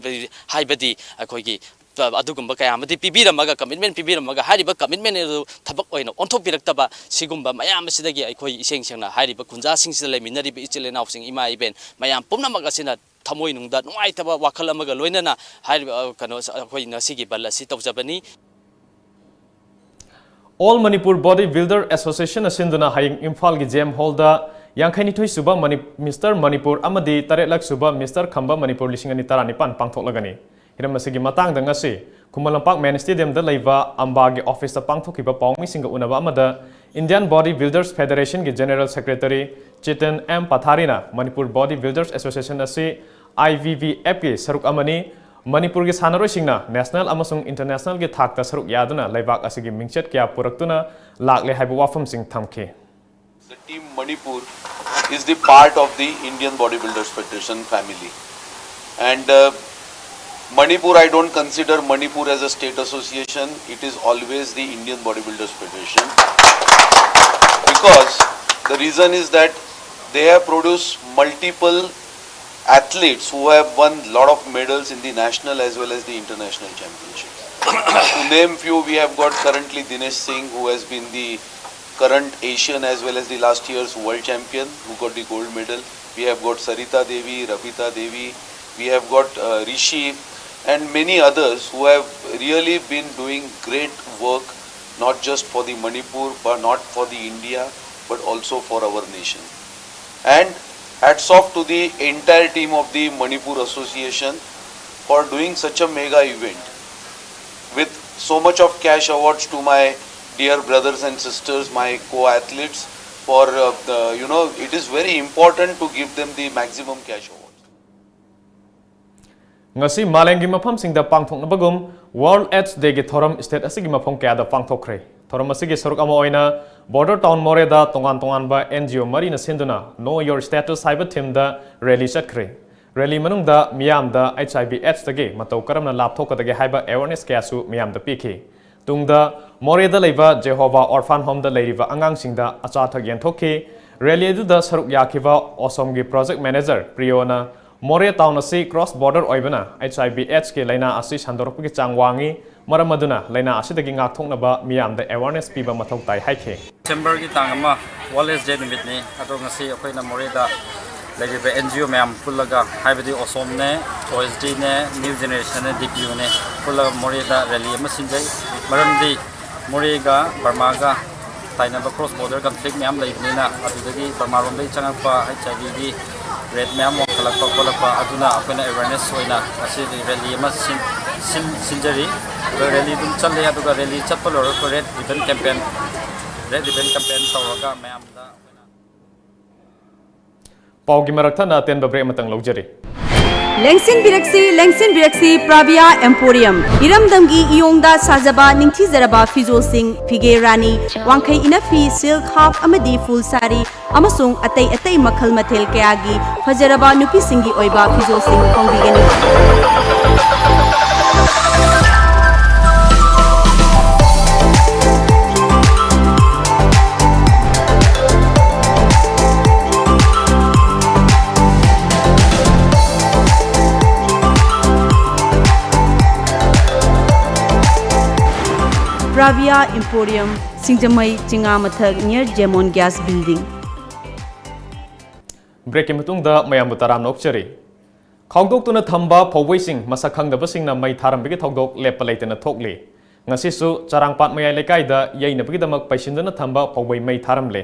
ꯍꯥꯏꯕꯗꯤ ꯑꯩꯈꯣꯏꯒꯤ ꯑꯗꯨꯒꯨꯝꯕ ꯀꯌꯥ ꯑꯃꯗꯤ ꯄꯤꯕꯤꯔꯝꯃꯒ, ꯀꯃꯤꯠꯃꯦꯟ ꯄꯤꯕꯤꯔꯝꯃꯒ, ꯍꯥꯏꯔꯤꯕ ꯀꯃꯤꯠꯃꯦꯟ ꯑꯗꯨ ꯊꯕꯛ ꯑꯣꯏꯅ ꯑꯣꯟꯊꯣꯛꯄꯤꯔꯛꯇꯕ, ꯁꯤꯒꯨꯝꯕ ꯃꯌꯥꯝ ꯑꯁꯤꯗꯒꯤ ꯑꯩꯈꯣꯏ ꯏꯁꯦꯡ ꯁꯦꯡꯅ ꯍꯥꯏꯔꯤꯕ ꯈꯨꯟꯖꯥꯁꯤꯡꯁꯤꯗ ꯂꯩꯃꯤꯟꯅꯔꯤꯕ ꯏꯆꯤꯜ ꯏꯅꯥꯎꯁꯤꯡ, ꯏꯃꯥ ꯏꯕꯦꯟ ꯃꯌꯥꯝ ꯄꯨꯝꯅꯃꯛ ꯑꯁꯤꯅ ꯊꯃꯣꯏꯅꯨꯡꯗ ꯅꯨꯡꯉꯥꯏꯇꯕ ꯋꯥꯈꯜ ꯑꯃꯒ ꯂꯣꯏꯅꯅ ꯍꯥꯏꯔꯤꯕ, ꯑ, ꯀꯩꯅꯣ, ꯑꯩꯈꯣꯏ ꯉꯁꯤꯒꯤ ꯕꯟ ꯑꯁꯤ ꯇꯧꯖꯕꯅꯤ꯫ All Manipur Body Builder Association ꯅ ꯁꯤꯟꯗꯨꯅ ꯍꯌꯦꯡ ꯏꯝꯐꯥꯜꯒꯤ ꯖꯦꯝ ꯍꯣꯜꯗ ꯌꯥꯡꯈꯩꯅꯤꯊꯣꯏ ꯁꯨꯕ ꯃꯅꯤ-, ꯃꯤꯁꯇꯔ ꯃꯅꯤꯄꯨꯔ ꯑꯃꯗꯤ ꯇꯔꯦꯠꯂꯛ ꯁꯨꯕ ꯃꯤꯁꯇꯔ ꯈꯝꯕ ꯃꯅꯤꯄꯨꯔ ꯂꯤꯁꯤꯡ ꯑꯅꯤ ꯇꯔꯥꯅꯤꯄꯥꯟ ꯄꯥꯡꯊꯣꯛꯂꯒꯅꯤ꯫ ꯍꯤꯔꯝ ꯑꯁꯤꯒꯤ ꯃꯇꯥꯡꯗ ꯉꯁꯤ ꯈꯨꯃꯟ ꯂꯝꯄꯥꯛ ꯃꯦꯟ ꯁ꯭ꯇꯦꯗꯤꯌꯝꯗ ꯂꯩꯕ ꯑꯝꯕꯥꯒꯤ ꯑꯣꯐꯤꯁꯇ ꯄꯥꯡꯊꯣꯛꯈꯤꯕ ꯄꯥꯎꯃꯤꯁꯤꯡꯒ ꯎꯅꯕ ꯑꯃꯗ Indian Body Builders Federation ꯒꯤ ꯖꯦꯅꯔꯦꯜ ꯁꯦꯀ꯭ꯔꯦꯇꯔꯤ ꯆꯦꯇꯟ ꯑꯦꯝ ꯄꯊꯥꯔꯤꯅ ꯃꯅꯤꯄꯨꯔ ꯕꯣꯗꯤ ꯕꯤꯜꯗꯔꯁ ꯑꯦꯁꯣꯁꯤꯌꯦꯁꯟ ꯑꯁꯤ ꯑꯥꯏ ꯕꯤ ꯕꯤ ꯑꯦꯐꯀꯤ ꯁꯔꯨꯛ ꯑꯃꯅꯤ, ꯃꯅꯤꯄꯨꯔꯒꯤ ꯁꯥꯟꯅꯔꯣꯏꯁꯤꯡꯅ ꯅꯦꯁꯅꯦꯜ ꯑꯃꯁꯨꯡ ꯏꯟꯇꯔꯅꯦꯁꯅꯦꯜꯒꯤ ꯊꯥꯛꯇ ꯁꯔꯨꯛ ꯌꯥꯗꯨꯅ ꯂꯩꯕꯥꯛ ꯑꯁꯤꯒꯤ ꯃꯤꯡꯆꯠ ꯀꯌꯥ ꯄꯨꯔꯛꯇꯨꯅ ꯂꯥꯛꯂꯦ ꯍꯥꯏꯕ ꯋꯥꯐꯝꯁꯤꯡ ꯊꯝꯈꯤ꯫ The team Manipur is the part of the Indian Body Builders Federation family. And uh, Manipur, I don't consider Manipur as a state association. It is always the Indian Body Builders Federation. Because the reason is that they have produced multiple athletes who have won lot of medals in the national as well as the international championships. To name few, we have got currently Dinesh Singh, who has been the current Asian as well as the last year's world champion, who got the gold medal. We have got Sarita Devi, Rabita Devi, we have got uh, Rishi, and many others who have really been doing great work, not just for the Manipur, but not for the India, but also for our nation. And hats off to the entire team of the Manipur Association for doing such a mega event with so much of cash awards to my dear brothers and sisters, my co-athletes, for uh, the, you know, it is very important to give them the maximum cash awards. ꯉꯁꯤ ꯃꯥꯂꯦꯝꯒꯤ ꯃꯐꯝꯁꯤꯡꯗ ꯄꯥꯡꯊꯣꯛꯅꯕꯒꯨꯝ World AIDS Day ꯒꯤ ꯊꯧꯔꯝ state ꯑꯁꯤꯒꯤ ꯃꯐꯝ ꯀꯌꯥꯗ ꯄꯥꯡꯊꯣꯛꯈ꯭ꯔꯦ꯫ ꯊꯧꯔꯝ ꯑꯁꯤꯒꯤ ꯁꯔꯨꯛ ꯑꯃ ꯑꯣꯏꯅ ꯕꯣꯔꯗꯔ ꯇꯥꯎꯟ ꯃꯣꯔꯦꯗ ꯇꯣꯉꯥꯟ ꯇꯣꯉꯥꯟꯕ ꯑꯦꯟ ꯖꯤ ꯑꯣ ꯃꯔꯤꯅ ꯁꯤꯟꯗꯨꯅ Know Your Status ꯍꯥꯏꯕ ꯊꯤꯝꯗ ꯔꯦꯂꯤ ꯆꯠꯈ꯭ꯔꯦ꯫ ꯔꯦꯂꯤ ꯃꯅꯨꯡꯗ ꯃꯤꯌꯥꯝꯗ ꯑꯩꯆ ꯑꯥꯏ ꯚꯤ ꯑꯦꯗꯁꯇꯒꯤ ꯃꯇꯧ ꯀꯔꯝꯅ ꯂꯥꯞꯊꯣꯛꯀꯗꯒꯦ ꯍꯥꯏꯕ ꯑꯦꯋꯦꯔꯅꯦꯁ ꯀꯌꯥꯁꯨ ꯃꯤꯌꯥꯝꯗ ꯄꯤꯈꯤ꯫ ꯇꯨꯡꯗ ꯃꯣꯔꯦꯗ ꯂꯩꯕ ꯖꯦꯍꯣꯚꯥ ꯑꯣꯔꯐꯥꯟ ꯍꯣꯝꯗ ꯂꯩꯔꯤꯕ ꯑꯉꯥꯡꯁꯤꯡꯗ ꯑꯆꯥ ꯑꯊꯛ ꯌꯦꯟꯊꯣꯛꯈꯤ꯫ ꯔꯦꯂꯤ ꯑꯗꯨꯗ ꯁꯔꯨꯛ ꯌꯥꯈꯤꯕ ꯑꯣꯁꯣꯝꯒꯤ ꯄ꯭ꯔꯣꯖꯦꯛ ꯃꯦꯅꯦꯖꯔ ꯄ꯭ꯔꯤꯌꯣꯅ ꯃꯣꯔꯦ ꯇꯥꯎꯟ ꯑꯁꯤ ꯀ꯭ꯔꯣꯁ ꯕꯣꯔꯗꯔ ꯑꯣꯏꯕꯅ ꯑꯩꯆ ꯑꯥꯏ ꯚꯤ ꯑꯦꯗꯁꯀꯤ ꯂꯥꯏꯅꯥ ꯑꯁꯤ ꯁꯟꯗꯣꯔꯛꯄꯒꯤ ꯆꯥꯡ ꯋꯥꯡꯏ꯫ ꯃꯔꯝ ꯑꯗꯨꯅ ꯂꯥꯏꯅꯥ ꯑꯁꯤꯗꯒꯤ ꯉꯥꯛꯊꯣꯛꯅꯕ ꯃꯤꯌꯥꯝꯗ ꯑꯦꯋꯥꯔꯅꯦꯁ ꯄꯤꯕ ꯃꯊꯧ ꯇꯥꯏ ꯍꯥꯏꯈꯤ꯫ ꯗꯤꯁꯦꯝꯕꯔꯒꯤ ꯇꯥꯡ ꯑꯃ World AIDS Day ꯅꯨꯃꯤꯠꯅꯤ꯫ ꯑꯗꯣ ꯉꯁꯤ ꯑꯩꯈꯣꯏꯅ ꯃꯣꯔꯦꯗ ꯂꯩꯔꯤꯕ ꯑꯦꯟ ꯖꯤ ꯑꯣ ꯃꯌꯥꯝ ꯄꯨꯜꯂꯒ, ꯍꯥꯏꯕꯗꯤ ꯑꯣꯁꯣꯝꯅꯦ, ꯑꯣ ꯑꯦꯁ ꯗꯤꯅꯦ, ꯅ꯭ꯌꯨ ꯖꯦꯅꯦꯔꯦꯁꯟꯅꯦ, ꯗꯤ ꯄꯤ ꯌꯨꯅꯦ, ꯄꯨꯜꯂꯒ ꯃꯣꯔꯦꯗ ꯔꯦꯂꯤ ꯑꯃ ꯁꯤꯟꯖꯩ꯫ ꯃꯔꯝꯗꯤ ꯃꯣꯔꯦꯒ ꯕꯔꯃꯥꯒ ꯇꯥꯏꯅꯕ ꯀ꯭ꯔꯣꯁ ꯕꯣꯔꯗꯔ ꯀꯟꯐ꯭ꯂꯤꯛ ꯃꯌꯥꯝ ꯂꯩꯕꯅꯤꯅ, ꯑꯗꯨꯗꯒꯤ ꯕꯔꯃꯥꯔꯣꯝꯗꯒꯤ ꯆꯪꯉꯛꯄ ꯑꯩꯆ ꯑꯥꯏ ꯚꯤꯒꯤ ꯔꯦꯠ ꯃꯌꯥꯝ ꯋꯥꯡꯈꯠꯂꯛꯄ ꯈꯣꯠꯂꯛꯄ ꯑꯗꯨꯅ ꯑꯩꯈꯣꯏꯅ ꯑꯦꯋꯦꯔꯅꯦꯁ ꯑꯣꯏꯅ ꯉꯁꯤꯗꯤ ꯔꯦꯂꯤ ꯑꯃ ꯁꯤꯟ-, ꯁꯤꯟ-, ꯁꯤꯟꯖꯔꯤ꯫ ꯑꯗꯣ ꯔꯦꯂꯤ ꯑꯗꯨꯝ ꯆꯠꯂꯦ, ꯑꯗꯨꯒ ꯔꯦꯂꯤ ꯆꯠꯄ ꯂꯣꯏꯔꯒ red ribbon campaign, red ribbon campaign ꯇꯧꯔꯒ ꯃꯌꯥꯝꯗ ꯑꯩꯈꯣꯏꯅ ꯄꯥꯎꯒꯤ ꯃꯔꯛ ꯊꯠꯅ ꯑꯇꯦꯟꯕ ꯕ꯭ꯔꯦꯛ ꯑꯃꯇꯪ ꯂꯧꯖꯔꯤ꯫ ꯂꯦꯡꯁꯤꯟꯕꯤꯔꯛꯁꯤ, ꯂꯦꯡꯁꯤꯟꯕꯤꯔꯛꯁꯤ, ꯄ꯭ꯔꯥꯚꯤꯌꯥ ꯑꯦꯝꯄꯣꯔꯤꯌꯝ꯫ ꯏꯔꯝꯗꯝꯒꯤ ꯏꯌꯣꯡꯗ ꯁꯥꯖꯕ ꯅꯤꯡꯊꯤꯖꯔꯕ ꯐꯤꯖꯣꯜꯁꯤꯡ, ꯐꯤꯒꯦ ꯔꯥꯅꯤ, ꯋꯥꯡꯈꯩ ꯏꯅꯐꯤ, ꯁꯤꯜꯛ, ꯍꯥꯐ ꯑꯃꯗꯤ ꯐꯨꯜ ꯁꯥꯔꯤ ꯑꯃꯁꯨꯡ ꯑꯇꯩ ꯑꯇꯩ ꯃꯈꯜ ꯃꯊꯦꯜ ꯀꯌꯥꯒꯤ ꯐꯖꯔꯕ ꯅꯨꯄꯤꯁꯤꯡꯒꯤ ꯑꯣꯏꯕ ꯐꯤꯖꯣꯜꯁꯤꯡ ꯐꯪꯕꯤꯒꯅꯤ꯫ ꯄ꯭ꯔꯥꯚꯤꯌꯥ ꯏꯝꯄꯣꯔꯤꯌꯝ, ꯁꯤꯡꯖꯃꯩ, ꯆꯤꯉꯥꯃꯊꯛ, near Jemon Gas Building꯫ ꯕ꯭ꯔꯦꯛꯀꯤ ꯃꯇꯨꯡꯗ ꯃꯌꯥꯝꯕꯨ ꯇꯔꯥꯝꯅ ꯑꯣꯛꯆꯔꯤ꯫ ꯈꯥꯎꯗꯣꯛꯇꯨꯅ ꯊꯝꯕ ꯐꯧꯕꯩꯁꯤꯡ ꯃꯁꯛ ꯈꯪꯗꯕꯁꯤꯡꯅ ꯃꯩ ꯊꯥꯔꯝꯕꯒꯤ ꯊꯧꯗꯣꯛ ꯂꯦꯞꯄ ꯂꯩꯇꯅ ꯊꯣꯛꯂꯤ꯫ ꯉꯁꯤꯁꯨ ꯆꯔꯥꯡꯄꯥꯠ ꯃꯌꯥꯏ ꯂꯩꯀꯥꯏꯗ ꯌꯩꯅꯕꯒꯤꯗꯃꯛ ꯄꯩꯁꯤꯟꯗꯨꯅ ꯊꯝꯕ ꯐꯧꯕꯩ ꯃꯩ ꯊꯥꯔꯝꯂꯦ꯫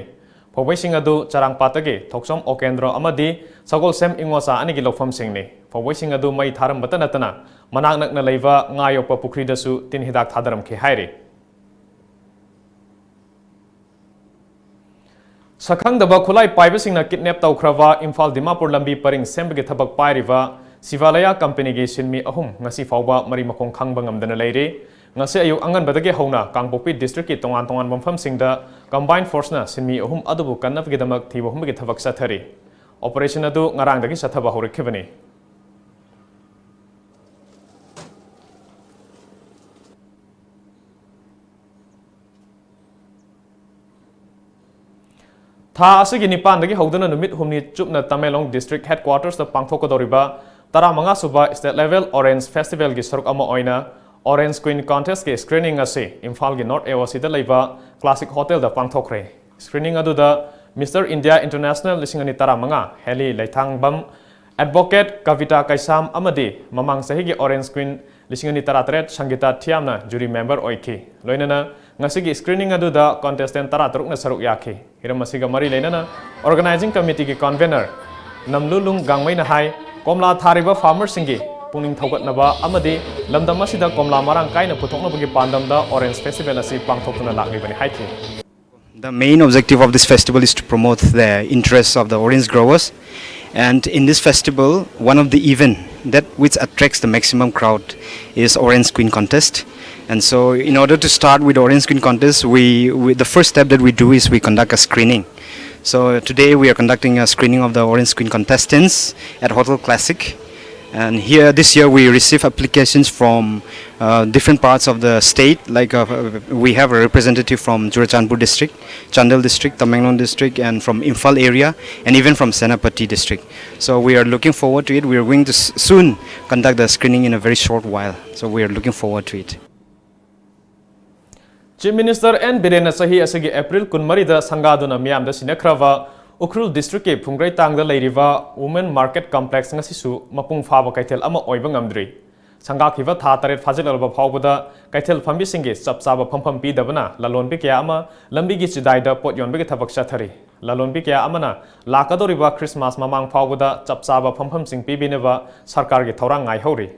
ꯐꯧꯕꯩꯁꯤꯡ ꯑꯗꯨ ꯆꯔꯥꯡꯄꯥꯠꯇꯒꯤ ꯊꯣꯛꯆꯣꯝ ꯑꯣꯀꯦꯟꯗ꯭ꯔꯣ ꯑꯃꯗꯤ ꯁꯒꯣꯜꯁꯦꯝ ꯏꯉꯣꯆꯥ ꯑꯅꯤꯒꯤ ꯂꯧꯐꯝꯁꯤꯡꯅꯤ꯫ ꯐꯧꯕꯩꯁꯤꯡ ꯑꯗꯨ ꯃꯩ ꯊꯥꯔꯝꯕꯇ ꯅꯠꯇꯅ ꯃꯅꯥꯛ ꯅꯛꯅ ꯂꯩꯕ ꯉꯥ ꯌꯣꯛꯄ ꯄꯨꯈ꯭ꯔꯤꯗꯁꯨ ꯇꯤꯟ ꯍꯤꯗꯥꯛ ꯊꯥꯗꯔꯝꯈꯤ ꯍꯥꯏꯔꯤ꯫ ꯁꯛꯈꯪꯗꯕ ꯈꯨꯠꯂꯥꯏ ꯄꯥꯏꯕꯁꯤꯡꯅ ꯀꯤꯗꯅꯦꯞ ꯇꯧꯈ꯭ꯔꯕ ꯏꯝꯐꯥꯜ ꯗꯤꯃꯥꯄꯨꯔ ꯂꯝꯕꯤ ꯄꯔꯤꯡ ꯁꯦꯝꯕꯒꯤ ꯊꯕꯛ ꯄꯥꯏꯔꯤꯕ ꯁꯤꯚꯥꯂꯌꯥ ꯀꯝꯄꯦꯅꯤꯒꯤ ꯁꯤꯟꯃꯤ ꯑꯍꯨꯝ ꯉꯁꯤ ꯐꯥꯎꯕ ꯃꯔꯤ ꯃꯈꯣꯡ ꯈꯪꯕ ꯉꯝꯗꯅ ꯂꯩꯔꯤ꯫ ꯉꯁꯤ ꯑꯌꯨꯛ ꯑꯉꯟꯕꯗꯒꯤ ꯍꯧꯅ ꯀꯥꯡꯄꯣꯛꯄꯤ ꯗꯤꯁꯇ꯭ꯔꯤꯛꯀꯤ ꯇꯣꯉꯥꯟ ꯇꯣꯉꯥꯟꯕ ꯃꯐꯝꯁꯤꯡꯗ ꯀꯝꯕꯥꯏꯟ ꯐꯣꯔꯁꯅ ꯁꯤꯟꯃꯤ ꯑꯍꯨꯝ ꯑꯗꯨꯕꯨ ꯀꯟꯅꯕꯒꯤꯗꯃꯛ ꯊꯤꯕ ꯍꯨꯝꯕꯒꯤ ꯊꯕꯛ ꯆꯠꯊꯔꯤ꯫ ꯑꯣꯄꯔꯦꯁꯟ ꯑꯗꯨ ꯉꯔꯥꯡꯗꯒꯤ ꯆꯠꯊꯕ ꯍꯧꯔꯛꯈꯤꯕꯅꯤ꯫ ꯊꯥ ꯑꯁꯤꯒꯤ ꯅꯤꯄꯥꯟꯗꯒꯤ ꯍꯧꯗꯨꯅ ꯅꯨꯃꯤꯠ ꯍꯨꯝꯅꯤ ꯆꯨꯞꯅ ꯇꯃꯦꯡꯂꯣꯡ District Headquarters ꯇ ꯄꯥꯡꯊꯣꯛꯀꯗꯧꯔꯤꯕ ꯇꯔꯥꯃꯉꯥ ꯁꯨꯕ State Level Orange Festival ꯒꯤ ꯁꯔꯨꯛ ꯑꯃ ꯑꯣꯏꯅ Orange Queen Contest ꯀꯤ screening ꯑꯁꯤ ꯏꯝꯐꯥꯜꯒꯤ North A O C ꯗ ꯂꯩꯕ Classic Hotel ꯗ ꯄꯥꯡꯊꯣꯛꯈ꯭ꯔꯦ꯫ Screening ꯑꯗꯨꯗ Mister India International ꯂꯤꯁꯤꯡ ꯑꯅꯤ ꯇꯔꯥꯃꯉꯥ ꯍꯦꯂꯤ ꯂꯩꯊꯥꯡꯕꯝ, Advocate ꯀꯕꯤꯇꯥ ꯀꯩꯁꯥꯝ ꯑꯃꯗꯤ ꯃꯃꯥꯡ ꯆꯍꯤꯒꯤ Orange Queen ꯂꯤꯁꯤꯡ ꯑꯅꯤ ꯇꯔꯥꯇꯔꯦꯠ ꯁꯪꯒꯤꯇꯥ ꯊꯤꯌꯥꯝꯅ jury member ꯑꯣꯏꯈꯤ꯫ ꯂꯣꯏꯅꯅ ꯉꯁꯤꯒꯤ screening ꯑꯗꯨꯗ contestant ꯇꯔꯥꯇꯔꯨꯛꯅ ꯁꯔꯨꯛ ꯌꯥꯈꯤ꯫ ꯍꯤꯔꯝ ꯑꯁꯤꯒ ꯃꯔꯤ ꯂꯩꯅꯅ Organizing Committee ꯒꯤ Convener ꯅꯝꯂꯨꯂꯨꯡ ꯒꯥꯡꯃꯩꯅ ꯍꯥꯏ, ꯀꯣꯝꯂꯥ ꯊꯥꯔꯤꯕ farmer ꯁꯤꯡꯒꯤ ꯄꯨꯛꯅꯤꯡ ꯊꯧꯒꯠꯅꯕ ꯑꯃꯗꯤ ꯂꯝꯗꯝ ꯑꯁꯤꯗ ꯀꯣꯝꯂꯥ ꯃꯔꯥꯡ ꯀꯥꯏꯅ ꯄꯨꯊꯣꯛꯅꯕꯒꯤ ꯄꯥꯟꯗꯝꯗ Orange Festival ꯑꯁꯤ ꯄꯥꯡꯊꯣꯛꯇꯨꯅ ꯂꯥꯛꯂꯤꯕꯅꯤ ꯍꯥꯏꯈꯤ꯫ The main objective of this festival is to promote the interests of the orange growers. And in this festival, one of the event that which attracts the maximum crowd is Orange Queen Contest. And so in order to start with Orange Queen Contest, we, we the first step that we do is we conduct a screening. So today we are conducting a screening of the Orange Queen contestants at Hotel Classic. And here this year we receive applications from uh, different parts of the state. Like uh, we have a representative from Churachandpur district, Chandel district, Tamenglong district, and from Imphal area, and even from Senapati district. So we are looking forward to it. We are going to s- soon conduct the screening in a very short while. So we are looking forward to it. Chief Minister N ꯕꯤꯔꯦꯟꯅ ꯆꯍꯤ ꯑꯁꯤꯒꯤ April ꯀꯨꯟꯃꯔꯤꯗ ꯁꯪꯒꯥꯗꯨꯅ ꯃꯤꯌꯥꯝꯗ ꯁꯤꯟꯅꯈ꯭ꯔꯕ Ukhrul district ꯀꯤ ꯐꯨꯡꯒ꯭ꯔꯩꯇꯥꯡꯗ ꯂꯩꯔꯤꯕ Women Market Complex ꯉꯁꯤꯁꯨ ꯃꯄꯨꯡ ꯐꯥꯕ ꯀꯩꯊꯦꯜ ꯑꯃ ꯑꯣꯏꯕ ꯉꯝꯗ꯭ꯔꯤ꯫ ꯁꯪꯒꯥꯈꯤꯕ ꯊꯥ ꯇꯔꯦꯠ ꯐꯥꯖꯤꯜꯂꯛꯂꯕ ꯐꯥꯎꯕꯗ ꯀꯩꯊꯦꯜ ꯐꯝꯕꯤꯁꯤꯡꯒꯤ ꯆꯞ ꯆꯥꯕ ꯐꯝꯐꯝ ꯄꯤꯗꯕꯅ ꯂꯂꯣꯟꯕꯤ ꯀꯌꯥ ꯑꯃ ꯂꯝꯕꯤꯒꯤ ꯆꯤꯗꯥꯏꯗ ꯄꯣꯠ ꯌꯣꯟꯕꯒꯤ ꯊꯕꯛ ꯆꯠꯊꯔꯤ꯫ ꯂꯂꯣꯟꯕꯤ ꯀꯌꯥ ꯑꯃꯅ ꯂꯥꯛꯀꯗꯧꯔꯤꯕ Christmas ꯃꯃꯥꯡ ꯐꯥꯎꯕꯗ ꯆꯞ ꯆꯥꯕ ꯐꯝꯐꯝꯁꯤꯡ ꯄꯤꯕꯤꯅꯕ ꯁꯔꯀꯥꯔꯒꯤ ꯊꯧꯔꯥꯡ ꯉꯥꯏꯍꯧꯔꯤ꯫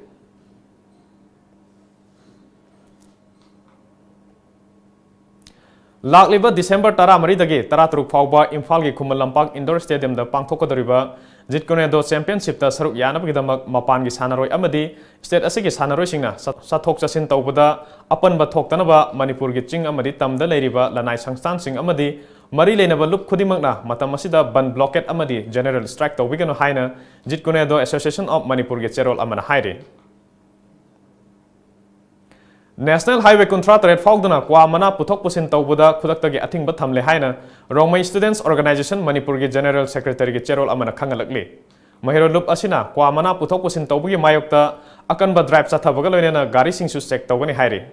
ꯂꯥꯛꯂꯤꯕ December ꯇꯔꯥꯃꯔꯤꯗꯒꯤ ꯇꯔꯥꯇꯔꯨꯛ ꯐꯥꯎꯕ ꯏꯝꯐꯥꯜꯒꯤ Khuman Lampak Indoor Stadium the ꯄꯥꯡꯊꯣꯛꯀꯗꯧꯔꯤꯕ Jeet Kune Do Championship ꯇ ꯁꯔꯨꯛ ꯌꯥꯅꯕꯒꯤꯗꯃꯛ ꯃꯄꯥꯟꯒꯤ ꯁꯥꯟꯅꯔꯣꯏ ꯑꯃꯗꯤ state ꯑꯁꯤꯒꯤ ꯁꯥꯟꯅꯔꯣꯏꯁꯤꯡꯅ ꯆꯠ-, ꯆꯠꯊꯣꯛ ꯆꯠꯁꯤꯟ ꯇꯧꯕꯗ ꯑꯄꯟꯕ ꯊꯣꯛꯇꯅꯕ ꯃꯅꯤꯄꯨꯔꯒꯤ ꯆꯤꯡ ꯑꯃꯗꯤ ꯇꯝꯗ ꯂꯩꯔꯤꯕ ꯂꯅꯥꯏ ꯁꯪꯁꯊꯥꯟꯁꯤꯡ ꯑꯃꯗꯤ ꯃꯔꯤ ꯂꯩꯅꯕ ꯂꯨꯞ ꯈꯨꯗꯤꯡꯃꯛꯅ ꯃꯇꯝ ꯑꯁꯤꯗ ꯕꯟ blockade ꯑꯃꯗꯤ general strike ꯇꯧꯕꯤꯒꯅꯨ ꯍꯥꯏꯅ Jeet Kune Do Association of ꯃꯅꯤꯄꯨꯔꯒꯤ ꯆꯦꯔꯣꯜ ꯑꯃꯅ ꯍꯥꯏꯔꯤ꯫ National Highway ꯀꯨꯟꯊ꯭ꯔꯥ ꯇꯔꯦꯠ ꯐꯥꯎꯗꯨꯅ ꯀ꯭ꯋꯥ ꯃꯅꯥ ꯄꯨꯊꯣꯛ ꯄꯨꯁꯤꯟ ꯇꯧꯕꯗ ꯈꯨꯗꯛꯇꯒꯤ ꯑꯊꯤꯡꯕ ꯊꯝꯂꯦ ꯍꯥꯏꯅ ꯔꯣꯡꯃꯩ Students Organisation ꯃꯅꯤꯄꯨꯔꯒꯤ General Secretaryꯒꯤ ꯆꯦꯔꯣꯜ ꯑꯃꯅ ꯈꯪꯍꯜꯂꯛꯂꯤ꯫ ꯃꯍꯩꯔꯣꯜ ꯂꯨꯞ ꯑꯁꯤꯅ ꯀ꯭ꯋꯥ ꯃꯅꯥ ꯄꯨꯊꯣꯛ ꯄꯨꯁꯤꯟ ꯇꯧꯕꯒꯤ ꯃꯥꯌꯣꯛꯇ ꯑꯀꯟꯕ drive ꯆꯠꯊꯕꯒ ꯂꯣꯏꯅꯅ ꯒꯥꯔꯤꯁꯤꯡꯁꯨ check ꯇꯧꯒꯅꯤ ꯍꯥꯏꯔꯤ꯫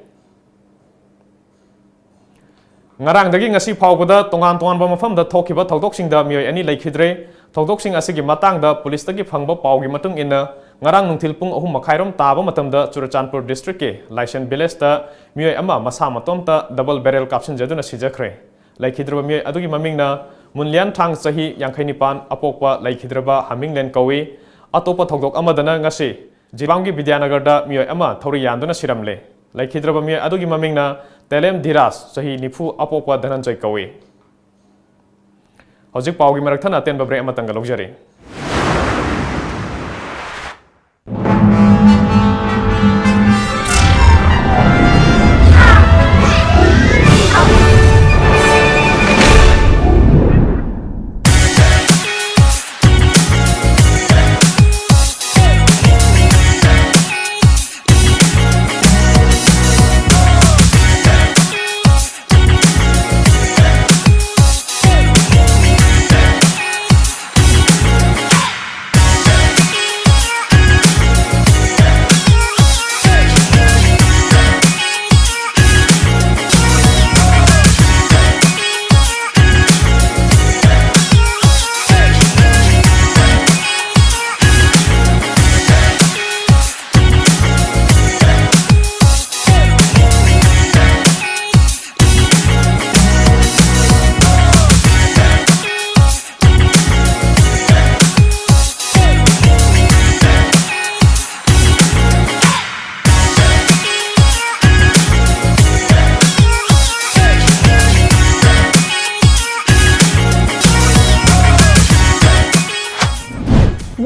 ꯉꯔꯥꯡꯗꯒꯤ ꯉꯁꯤ ꯐꯥꯎꯕꯗ ꯇꯣꯉꯥꯟ ꯇꯣꯉꯥꯟꯕ ꯃꯐꯝꯗ ꯊꯣꯛꯈꯤꯕ ꯊꯧꯗꯣꯛꯁꯤꯡꯗ ꯃꯤꯑꯣꯏ ꯑꯅꯤ ꯂꯩꯈꯤꯗ꯭ꯔꯦ꯫ ꯊꯧꯗꯣꯛꯁꯤꯡ ꯑꯁꯤꯒꯤ ꯃꯇꯥꯡꯗ ꯄꯨꯂꯤꯁꯇꯒꯤ ꯐꯪꯕ ꯄꯥꯎꯒꯤ ꯃꯇꯨꯡ ꯏꯟꯅ, ꯉꯔꯥꯡ ꯅꯨꯡꯊꯤꯜ ꯄꯨꯡ ꯑꯍꯨꯝ ꯃꯈꯥꯏꯔꯣꯝ ꯇꯥꯕ ꯃꯇꯝꯗ ꯆꯨꯔꯆꯥꯟꯄꯨꯔ districtꯀꯤ ꯂꯥꯏꯁꯦꯟ villageꯇ ꯃꯤꯑꯣꯏ ꯑꯃ ꯃꯁꯥ ꯃꯇꯣꯝꯇ double barrel ꯀꯥꯞꯁꯤꯟꯖꯗꯨꯅ ꯁꯤꯖꯈ꯭ꯔꯦ꯫ ꯂꯩꯈꯤꯗ꯭ꯔꯕ ꯃꯤꯑꯣꯏ ꯑꯗꯨꯒꯤ ꯃꯃꯤꯡꯅ ꯃꯨꯟꯂꯤꯌꯥꯟ ꯊꯥꯡ, ꯆꯍꯤ ꯌꯥꯡꯈꯩ ꯅꯤꯄꯥꯟ, ꯑꯄꯣꯛꯄ ꯂꯩꯈꯤꯗ꯭ꯔꯕ ꯍꯥꯃꯤꯡꯂꯦꯟ ꯀꯧꯏ꯫ ꯑꯇꯣꯞꯄ ꯊꯧꯗꯣꯛ ꯑꯃꯗꯅ ꯉꯁꯤ ꯖꯤꯔꯤꯕꯥꯝꯒꯤ ꯕꯤꯗ꯭ꯌꯥꯅꯒꯔꯗ ꯃꯤꯑꯣꯏ ꯑꯃ ꯊꯧꯔꯤ ꯌꯥꯟꯗꯨꯅ ꯁꯤꯔꯝꯂꯦ꯫ ꯂꯩꯈꯤꯗ꯭ꯔꯕ ꯃꯤꯑꯣꯏ ꯑꯗꯨꯒꯤ ꯃꯃꯤꯡꯅ ꯇꯦꯂꯦꯝ ꯙꯤꯔꯥꯖ, ꯆꯍꯤ ꯅꯤꯐꯨ, ꯑꯄꯣꯛꯄ ꯙꯅꯟꯖꯣꯏ ꯀꯧꯏ꯫ ꯍꯧꯖꯤꯛ ꯄꯥꯎꯒꯤ ꯃꯔꯛ ꯊꯠꯅ ꯑꯇꯦꯟꯕ break ꯑꯃꯇꯪꯒ ꯂꯧꯖꯔꯤ꯫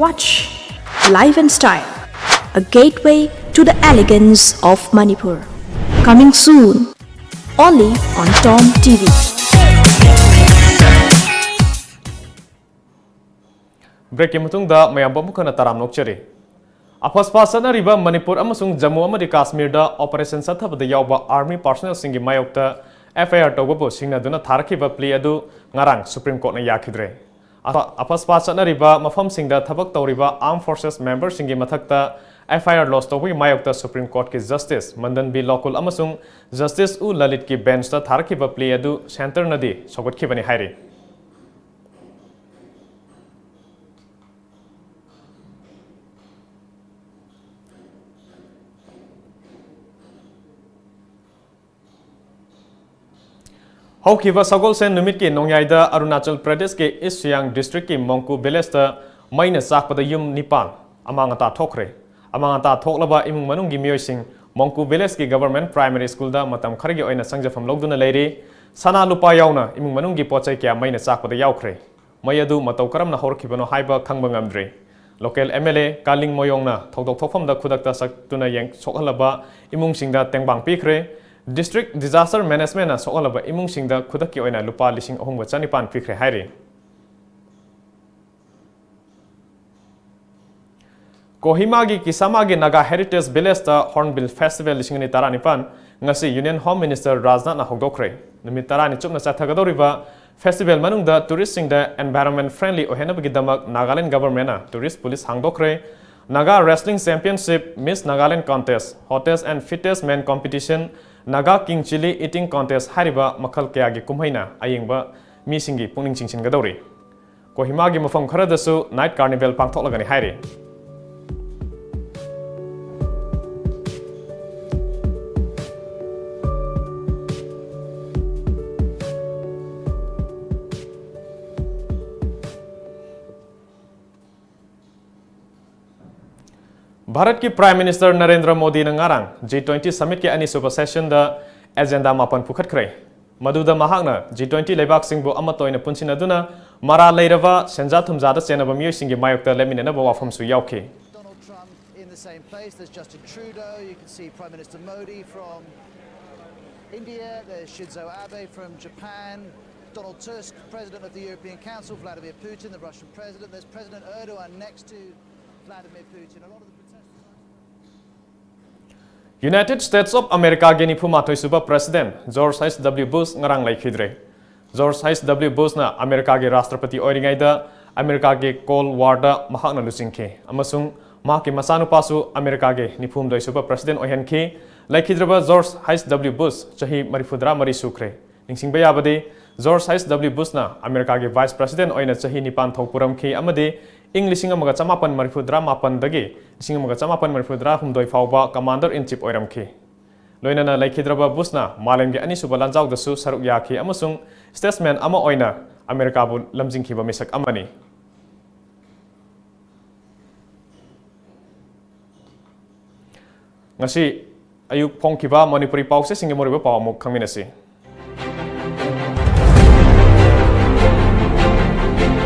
Watch Life and Style, a gateway to the elegance of Manipur. Coming soon, only on Tom T V. Breakꯀꯤ ꯃꯇꯨꯡꯗ ꯃꯌꯥꯝꯕꯨ ꯑꯃꯨꯛ ꯍꯟꯅ ꯇꯔꯥꯝꯅ ꯑꯣꯛꯆꯔꯤ꯫ ꯑꯐꯁꯄꯥ ꯆꯠꯅꯔꯤꯕ ꯃꯅꯤꯄꯨꯔ ꯑꯃꯁꯨꯡ ꯖꯝꯃꯨ ꯑꯃꯗꯤ ꯀꯥꯁꯃꯤꯔꯗ operation ꯆꯠꯊꯕꯗ ꯌꯥꯎꯕ army personnelꯁꯤꯡꯒꯤ ꯃꯥꯌꯣꯛꯇ F I R ꯇꯧꯕꯕꯨ ꯁꯤꯡꯅꯗꯨꯅ ꯊꯥꯔꯛꯈꯤꯕ plea ꯑꯗꯨ ꯉꯔꯥꯡ Supreme Courtꯅ ꯌꯥꯈꯤꯗ꯭ꯔꯦ꯫ ꯑꯐ-, ꯑꯐꯁꯄꯥ ꯆꯠꯅꯔꯤꯕ ꯃꯐꯝꯁꯤꯡꯗ ꯊꯕꯛ ꯇꯧꯔꯤꯕ armed forces memberꯁꯤꯡꯒꯤ ꯃꯊꯛꯇ F I R lodge ꯇꯧꯕꯒꯤ ꯃꯥꯌꯣꯛꯇ Supreme Courtꯀꯤ Justice ꯃꯟꯗꯟ ꯕꯤ ꯂꯣꯀꯨꯜ ꯑꯃꯁꯨꯡ Justice ꯎ ꯂꯂꯤꯠꯀꯤ benchꯇ ꯊꯥꯔꯛꯈꯤꯕ plea ꯑꯗꯨ centreꯅꯗꯤ ꯁꯧꯒꯠꯈꯤꯕꯅꯤ ꯍꯥꯏꯔꯤ꯫ ꯍꯧꯈꯤꯕ ꯁꯒꯣꯜꯁꯦꯟ ꯅꯨꯃꯤꯠꯀꯤ ꯅꯣꯡꯌꯥꯏꯗ ꯑꯔꯨꯅꯥꯆꯜ ꯄ꯭ꯔꯗꯦꯁꯀꯤ East Siang districtꯀꯤ ꯃꯣꯡꯀꯨ villageꯇ ꯃꯩꯅ ꯆꯥꯛꯄꯗ ꯌꯨꯝ ꯅꯤꯄꯥꯟ ꯑꯃꯥꯡ ꯑꯇꯥ ꯊꯣꯛꯈ꯭ꯔꯦ꯫ ꯑꯃꯥꯡ ꯑꯇꯥ ꯊꯣꯛꯂꯕ ꯏꯃꯨꯡ ꯃꯅꯨꯡꯒꯤ ꯃꯤꯑꯣꯏꯁꯤꯡ ꯃꯣꯡꯀꯨ villageꯀꯤ government primary schoolꯗ ꯃꯇꯝ ꯈꯔꯒꯤ ꯑꯣꯏꯅ ꯆꯪꯖꯐꯝ ꯂꯧꯗꯨꯅ ꯂꯩꯔꯤ꯫ ꯁꯅꯥ ꯂꯨꯄꯥ ꯌꯥꯎꯅ ꯏꯃꯨꯡ ꯃꯅꯨꯡꯒꯤ ꯄꯣꯠ ꯆꯩ ꯀꯌꯥ ꯃꯩꯅ ꯆꯥꯛꯄꯗ ꯌꯥꯎꯈ꯭ꯔꯦ꯫ ꯃꯩ ꯑꯗꯨ ꯃꯇꯧ ꯀꯔꯝꯅ ꯍꯧꯔꯛꯈꯤꯕꯅꯣ ꯍꯥꯏꯕ ꯈꯪꯕ ꯉꯝꯗ꯭ꯔꯤ꯫ Local M L A ꯀꯥꯂꯤꯡ ꯃꯣꯌꯣꯡꯅ ꯊꯧꯗꯣꯛ ꯊꯣꯛꯐꯝꯗ ꯈꯨꯗꯛꯇ ꯆꯠꯇꯨꯅ ꯌꯦꯡ-, ꯁꯣꯛꯍꯜꯂꯕ ꯏꯃꯨꯡꯁꯤꯡꯗ ꯇꯦꯡꯕꯥꯡ ꯄꯤꯈ꯭ꯔꯦ꯫ District Disaster Managementꯅ ꯁꯣꯛꯍꯜꯂꯕ ꯏꯃꯨꯡꯁꯤꯡꯗ ꯈꯨꯗꯛꯀꯤ ꯑꯣꯏꯅ ꯂꯨꯄꯥ ꯂꯤꯁꯤꯡ ꯑꯍꯨꯝꯒ ꯆꯅꯤꯄꯥꯟ ꯄꯤꯈ꯭ꯔꯦ ꯍꯥꯏꯔꯤ꯫ ꯀꯣꯍꯤꯃꯥꯒꯤ ꯀꯤꯁꯥꯃꯥꯒꯤ Naga Heritage Villageꯇ Hornbill Festival ꯂꯤꯁꯤꯡ ꯑꯅꯤ ꯇꯔꯥꯅꯤꯄꯥꯟ ꯉꯁꯤ Union Home Minister ꯔꯥꯖꯅꯥꯊꯅ ꯍꯧꯗꯣꯛꯈ꯭ꯔꯦ꯫ ꯅꯨꯃꯤꯠ ꯇꯔꯥꯅꯤ ꯆꯨꯞꯅ ꯆꯠꯊꯒꯗꯧꯔꯤꯕ festival ꯃꯅꯨꯡꯗ touristꯁꯤꯡꯗ environment friendly ꯑꯣꯏꯍꯟꯅꯕꯒꯤꯗꯃꯛ Nagaland governmentꯅ tourist police ꯍꯥꯡꯗꯣꯛꯈ꯭ꯔꯦ꯫ Naga Wrestling Championship, Miss Nagaland Contest, Hottest and Fittest Man Competition, Naga King Chilli Eating Contest ꯍꯥꯏꯔꯤꯕ ꯃꯈꯜ ꯀꯌꯥꯒꯤ ꯀꯨꯝꯍꯩꯅ ꯑꯌꯦꯡꯕ ꯃꯤꯁꯤꯡꯒꯤ ꯄꯨꯛꯅꯤꯡ ꯆꯤꯡꯁꯤꯟꯒꯗꯧꯔꯤ꯫ ꯀꯣꯍꯤꯃꯥꯒꯤ ꯃꯐꯝ ꯈꯔꯗꯁꯨ night carnival ꯄꯥꯡꯊꯣꯛꯂꯒꯅꯤ ꯍꯥꯏꯔꯤ꯫ ꯚꯥꯔꯠꯀꯤ Prime Minister ꯅꯔꯦꯟꯗ꯭ꯔ ꯃꯣꯗꯤꯅ ꯉꯔꯥꯡ G twenty summitꯀꯤ ꯑꯅꯤꯁꯨꯕ sessionꯗ agenda ꯃꯥꯄꯟ ꯄꯨꯈꯠꯈ꯭ꯔꯦ꯫ ꯃꯗꯨꯗ ꯃꯍꯥꯛꯅ G twenty ꯂꯩꯕꯥꯛꯁꯤꯡꯕꯨ ꯑꯃꯠꯇ ꯑꯣꯏꯅ ꯄꯨꯟꯁꯤꯟꯅꯗꯨꯅ ꯃꯔꯥꯜ ꯂꯩꯔꯕ ꯁꯦꯟꯖꯥ ꯊꯨꯝꯖꯥꯗ ꯆꯦꯟꯅꯕ ꯃꯤꯑꯣꯏꯁꯤꯡꯒꯤ ꯃꯥꯌꯣꯛꯇ ꯂꯦꯞꯃꯤꯟꯅꯅꯕ ꯋꯥꯐꯝꯁꯨ ꯌꯥꯎꯈꯤ꯫ Donald Trump in the same place. There's Justin Trudeau. You can see Prime Minister Modi from India. There's Shinzo Abe from Japan. Donald Tusk, President of the European Council. Vladimir Putin, the Russian President. There's President Erdogan next to United States of America ꯒꯤ ꯅꯤꯐꯨ ꯃꯥꯊꯣꯏ ꯁꯨꯕ President George H W Bush ꯉꯔꯥꯡ ꯂꯩꯈꯤꯗ꯭ꯔꯦ꯫ George H W Bush ꯅ ꯑꯃꯦꯔꯤꯀꯥꯒꯤ ꯔꯥꯁꯇ꯭ꯔꯄꯇꯤ ꯑꯣꯏꯔꯤꯉꯩꯗ ꯑꯃꯦꯔꯤꯀꯥꯒꯤ Cold War ꯗ ꯃꯍꯥꯛꯅ ꯂꯨꯆꯤꯡꯈꯤ ꯑꯃꯁꯨꯡ ꯃꯍꯥꯛꯀꯤ ꯃꯆꯥꯅꯨꯄꯥꯁꯨ ꯑꯃꯦꯔꯤꯀꯥꯒꯤ ꯅꯤꯐꯨ ꯍꯨꯝꯗꯣꯏ ꯁꯨꯕ President ꯑꯣꯏꯍꯟꯈꯤ꯫ ꯂꯩꯈꯤꯗ꯭ꯔꯕ George H W Bush ꯆꯍꯤ ꯃꯔꯤꯐꯨꯇꯔꯥ ꯃꯔꯤ ꯁꯨꯈ꯭ꯔꯦ꯫ ꯅꯤꯡꯁꯤꯡꯕ ꯌꯥꯕꯗꯤ, George H W Bush ꯅ ꯑꯃꯦꯔꯤꯀꯥꯒꯤ Vice President ꯑꯣꯏꯅ ꯆꯍꯤ ꯅꯤꯄꯥꯟ ꯊꯧ ꯄꯨꯔꯝꯈꯤ ꯑꯃꯗꯤ ꯏꯪ ꯂꯤꯁꯤꯡ ꯑꯃꯒ ꯆꯃꯥꯄꯟ ꯃꯔꯤꯐꯨꯇꯔꯥ ꯃꯥꯄꯟꯗꯒꯤ ꯂꯤꯁꯤꯡ ꯑꯃꯒ ꯆꯃꯥꯄꯟ ꯃꯔꯤꯐꯨꯇꯔꯥ ꯍꯨꯝꯗꯣꯏ ꯐꯥꯎꯕ Commander in Chief ꯑꯣꯏꯔꯝꯈꯤ꯫ ꯂꯣꯏꯅꯅ ꯂꯩꯈꯤꯗ꯭ꯔꯕ Bush ꯅ ꯃꯥꯂꯦꯝꯒꯤ ꯑꯅꯤꯁꯨꯕ ꯂꯥꯟꯖꯥꯎꯗꯁꯨ ꯁꯔꯨꯛ ꯌꯥꯈꯤ ꯑꯃꯁꯨꯡ statesman ꯑꯃ ꯑꯣꯏꯅ ꯑꯃꯦꯔꯤꯀꯥꯕꯨ ꯂꯝꯖꯤꯡꯈꯤꯕ ꯃꯤꯁꯛ ꯑꯃꯅꯤ꯫ ꯉꯁꯤ ꯑꯌꯨꯛ ꯐꯣꯡꯈꯤꯕ ꯃꯅꯤꯄꯨꯔꯤ ꯄꯥꯎꯆꯦꯁꯤꯡꯒꯤ ꯃꯔꯨꯑꯣꯏꯕ ꯄꯥꯎ ꯑꯃꯨꯛ ꯈꯪꯃꯤꯟꯅꯁꯤ꯫